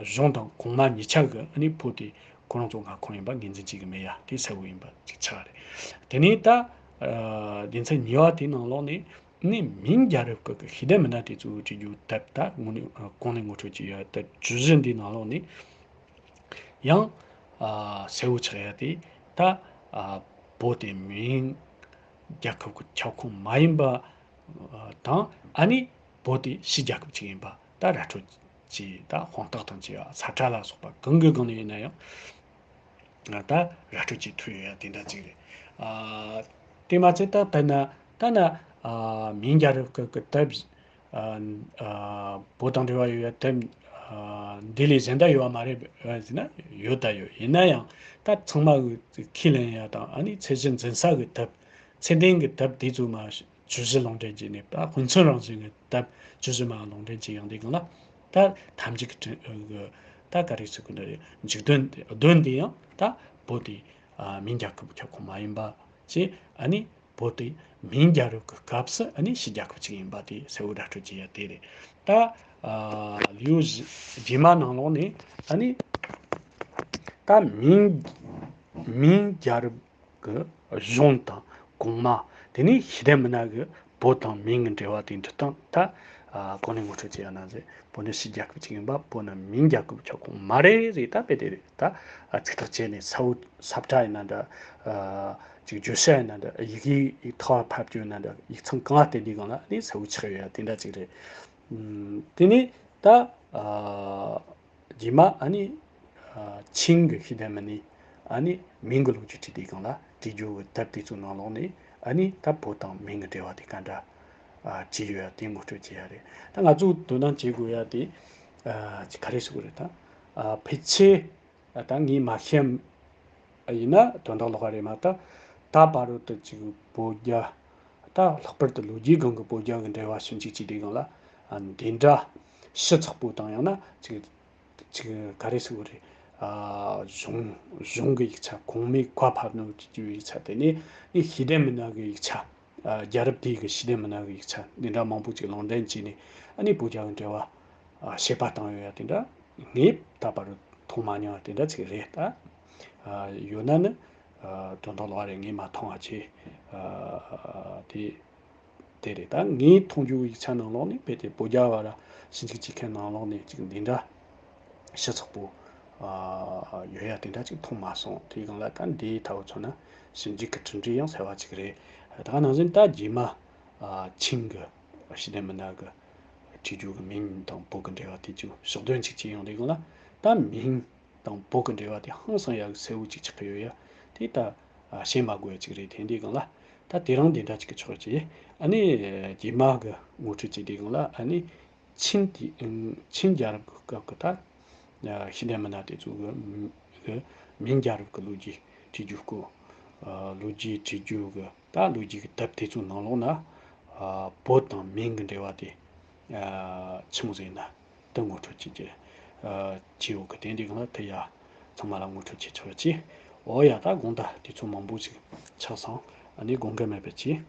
གཞུང་དང་གོང་མ་གཉིས་ཆ་གི་ཨ་ནི་བོད་དེ་ཁོ་རང་ཚོ་མངའ་ཁོངས་ཡིན་པ་ངོས་འཛིན་བྱེད་ཀྱི་མེད་ཡ་དེ་གསལ་བོ་ཡིན་པ་ཅིག་ཆགས་རེད། དེ་ནས་ད་སྡེ་ཚན་གཉིས་པ་དེའི་ནང་ལོགས་ནས་ནི་མིང་རྒྱལ་རབས་སྐབས་ཀྱི་ཤེས་ལྡན་མི་སྣ་དེ་ཚོའི་བྲིས་རྒྱུ་དེབ་ད་དངོས་གནས་གོང་ནས་ངོ་སྤྲོད་བྱེད་ཡ་དེབ་བཅུ་བཞི་འདིའི་ནང་ལོགས་ནས་ཡང་གསལ་བོ་ཆགས་ཡ་དེ་ད་བོད་དེ་མིང་རྒྱལ་ཁབ་ཀྱི་ཁྱབ་ཁོངས་མ་ཡིན་པ་དང་ཨ་ནི་བོད་དེ་ཕྱི་རྒྱལ་ཁབ་ཅིག་ཡིན་པ་ད་ར་སྤྲོད་ཀྱི་ད་དཔང་རྟགས་དང་བཅས་པ་ས་ཁྲ་ལ་སོགས་པ་གང་གི་སྒང་ནས་ཡིན་ན་ཡང་ད་ར་སྤྲོད་ཀྱི་ཐུབ་ཡོད་ཡ་དེ་འདྲ་ཅིག་རེད། དེ་མ་ཚད་ད་ད་ན་ད་ན་མིང་རྒྱལ་རབས་སྐབས་ཀྱི་དེབ་བོད་དང་འབྲེལ་བ་ཡོད་ཡ་དེབ་འདི་ལས་གཞན་དག་ཡོད་པ་མ་རེད་ཟེར་ན་ཡོད་ད་ཡོད། ཡིན་ན་ཡང་ད་ཚང་མ་གི་ཁས་ལེན་ཡ་དང་ཨ་ནི་ཚད་གཞི་འཛིན་ས་གི་དེབ་ཚད་ལྡན་གྱི་དེབ་དེ་ཚོ་མ་བཅུ་བཞི་ལུང་འདྲེན་བྱས་ནས་ད་དཔེ་མཚོན་རང་བཞིན་གྱི་དེབ་བཅུ་བཞི་མ་ལུང་འདྲེན་བྱས་ཡོང་དུས་སྒང་ལ་ད་ཐམས་ཅད་ཀྱི་ད་ག་རེ་ཟེར་དགོས་འདྲ་རེད། འཇིག་རྟེན་དོན་དེ་ཡང་ད་བོད་དེ་མིང་རྒྱལ་ཁབ་ཁྱབ་ཁོངས་མ་ཡིན་པ་བྱས་ཨ་ནི་བོད་དེ་མིང་རྒྱལ་རབས་ཀྱི་སྐབས་སུ་ཨ་ནི་ཕྱི་རྒྱལ་ཁབ་ཅིག་ཡིན་པ་དེ་གསལ་བོ་ར་སྤྲོད་བྱེད་ཡ་དེ་རེད། ད་ལེའུ་རྗེས་མ་ནང་ལོགས་ནས་ཨ་ནི་ད་མིང་མིང་རྒྱལ་རབས་ཀྱི་གཞུང་དང་གོང་མ་དེ་ནས་ཤེས་ལྡན་མི་སྣ་གི་བོད་དང་མིང་གི་འབྲེལ་བ་དེ་འབྲི་སྟངས་ད་གོང་ནས་ངོ་སྤྲོད་བྱས་ཡོད་ན་ཟེར། བོད་ནི་ཕྱི་རྒྱལ་ཁབ་ཅིག་ཡིན་པ་བོད་ནི་མིང་རྒྱལ་ཁབ་ཁྱབ་ཁོངས་མ་རེད་ཟེར། ད་དཔེ་དེ་རེད། ད་ཚིག་ཐག་བཅད་ནས་ས་བོ་ས་བཀྲ་ཡིན་ན་འདྲ་ཅིག་བརྗོད་བྱ་ཡིན་ན་འདྲ་ཡི་གེ་ཡིག་ཐོག་ཕབ་རྒྱུ་ཡིན་ན་འདྲ་ཡིག་ཚང་གང་ལ་བརྟེན་དུས་སྒང་ལ་ནི་ས་བོ་ཆགས་ཡོད་ཡ་དེ་འདྲ་ཅིག་རེད། ཨུམ། དེ་ནས་ད་ཨ་རྗེས་མ་ཨ་ནི་ཨ་ཆིང་གི་ཤེས་ལྡན་མི་སྣས་ཨ་ནི་མིང་གི་ལོ་རྒྱུས་བྲིས་དུས་སྒང་ལ་བྲིས་རྒྱུ་གི་དེབ་དེ་ཚོའི་ནང་ལོགས་ནས་ཨ་ནི་ད་བོད་དང་མིང་གི་འབྲེལ་བ་དེ་ག་འདྲ་ཨ་བྲིས་ཡོད་ཡ་དེ་ངོ་སྤྲོད་བྱེད་ཡ་རེད། ད་ང་ཚོས་དོ་སྣང་བྱེད་དགོས་ཡ་དེ་ཨ་ཅིག་ག་རེ་ཟེར་དགོས་རེད། ད་ཨ་ཕལ་ཆེར་ད་ངས་མ་ཤེས་ཡིན་ན་དོན་དག་ལོགས་ཀ་རེད་མ། ད་ད་བར་དུ་ཅིག་བོད་རྒྱ་ད་ལྷག་པར་དུ་ལོ་རྒྱུས་སྒང་གི་བོད་རྒྱ་གི་འབྲེལ་བ་ཞིབ་འཇུག་བྱེད་དུས་སྒང་ལ་ཨ་འདི་འདྲ་ཞིབ་ཚགས་པོ་དང་ཡང་ན་ཅིག་ཅིག་ག་རེ་ཟེར་དགོས་རེད། ཨ་གཞུང་གཞུང་གི་ཡིག་ཆ་གོང་མའི་བཀའ་ཕབ་ནོ་ཅིག་ཡིག་ཆ་དེ་ནས་ནི་ཤེས་ལྡན་མི་སྣ་གི་ཡིག་ཆ། ཨ་རྒྱལ་རབས་དེའི་གི་ཤེས་ལྡན་མི་སྣ་གི་ཡིག་ཆ་འདི་འདྲ་མང་པོ་ཅིག་ལུང་འདྲེན་བྱས་ནས་ཨ་ནི་བོད་རྒྱ་གི་འབྲེལ་བ་ཨ་དཔྱད་པ་བཏང་ཡོད་ཡ་དེ་འདྲ་ངས་ད་བར་མཐོང་མ་མྱོང་བ་དེ་འདྲ་ཅིག་རེད། ད་ཨ་ཡོད་ན་ནི་ཨ་དོན་དག་ལོགས་རེད། ངས་མ་མཐོང་བ་ཆེ་ཨ་དེ་དེ་རེད། ད་ངས་མཐོང་རྒྱུ་ཡིག་ཆ་ནང་ལོགས་ནས་རྦད་དེ་བོད་རྒྱ་བར་ཞིབ་འཇུག་བྱེད་མཁན་ནང་ལོགས་ནས་ཅིག་འདི་འདྲ་ཞིབ་ཚགས་པོ་ཨ་ཡོད་ཡ་དེ་འདྲ་ཅིག་མཐོང་མ་སོང་། དེའི་སྒང་ལ་ད་འདིའི་ཐབས་མཚོན་ན་ཞིབ་འཇུག་གི་གྲུབ་འབྲས་ཡང་གསལ་བ་ཅིག་རེད། ད་ག་ནང་བཞིན་ད་རྗེས་མ་ཨ་ཆིང་གི་ཤེས་ལྡན་མི་སྣ་གི་བྲིས་རྒྱུ་གི་མིང་དང་བོད་གི་འབྲེལ་བ་དེ་ཅིག་ཕྱོགས་སྡོམ་ཅིག་བྱས་ཡོང་དུས་སྒང་ལ་ད་མིང་དང་བོད་གི་འབྲེལ་བ་དེ་ཧང་སང་ཡག་གི་གསལ་བོ་ཅིག་ཆགས་ཀྱི་ཡོད་ཡ་དེ་ད་ཨ་བཤད་མ་དགོས་ཡ་ཅིག་རེད། དེ་འདི་སྒང་ལ་ད་དེ་རང་དེ་འདྲ་ཅིག་གི་ཆོག་ཅིག་ཨ་ནི་རྗེས་མ་གི་ངོ་སྤྲོད་བྱེད་དུས་སྒང་ལ་ཨ་ནི་ཆིན་དེ་ཨང་ཆིན་རྒྱལ་རབས་ཀྱི་སྐབས་ཀྱི་ད་ཨ་ཤེས་ལྡན་མི་སྣ་དེ་ཚོ་གི་གི་མིང་རྒྱལ་རབས་ཀྱི་ལོ་རྒྱུས་བྲིས་རྒྱུ་སྐོར། ཨ་ལོ་རྒྱུས་བྲིས་རྒྱུ་གི་ད་ལོ་རྒྱུས་ཀྱི་དེབ་དེ་ཚོའི་ནང་ལོགས་ན་ཨ་བོད་དང་མིང་གི་འབྲེལ་བ་དེ་ཨ་ཆི་མོ་ཟིག་ཡིན་ན་དེ་ངོ་སྤྲོད་བྱེད་ཀྱི་ཨ་བྱས་ཡོད་གི། དེ་འདི་སྒང་ལ་དེ་ཡ་ཚང་མ་ལ་ངོ་སྤྲོད་བྱེད་ཆོག་ཅིག་འོ་ཡ། ད་དགོངས་དག་དེ་ཚོ་མང་པོ་ཞིག་ཆགས་སོང་། ཨ་ནི་དགོངས་འགལ་མེད་པ་ཅིག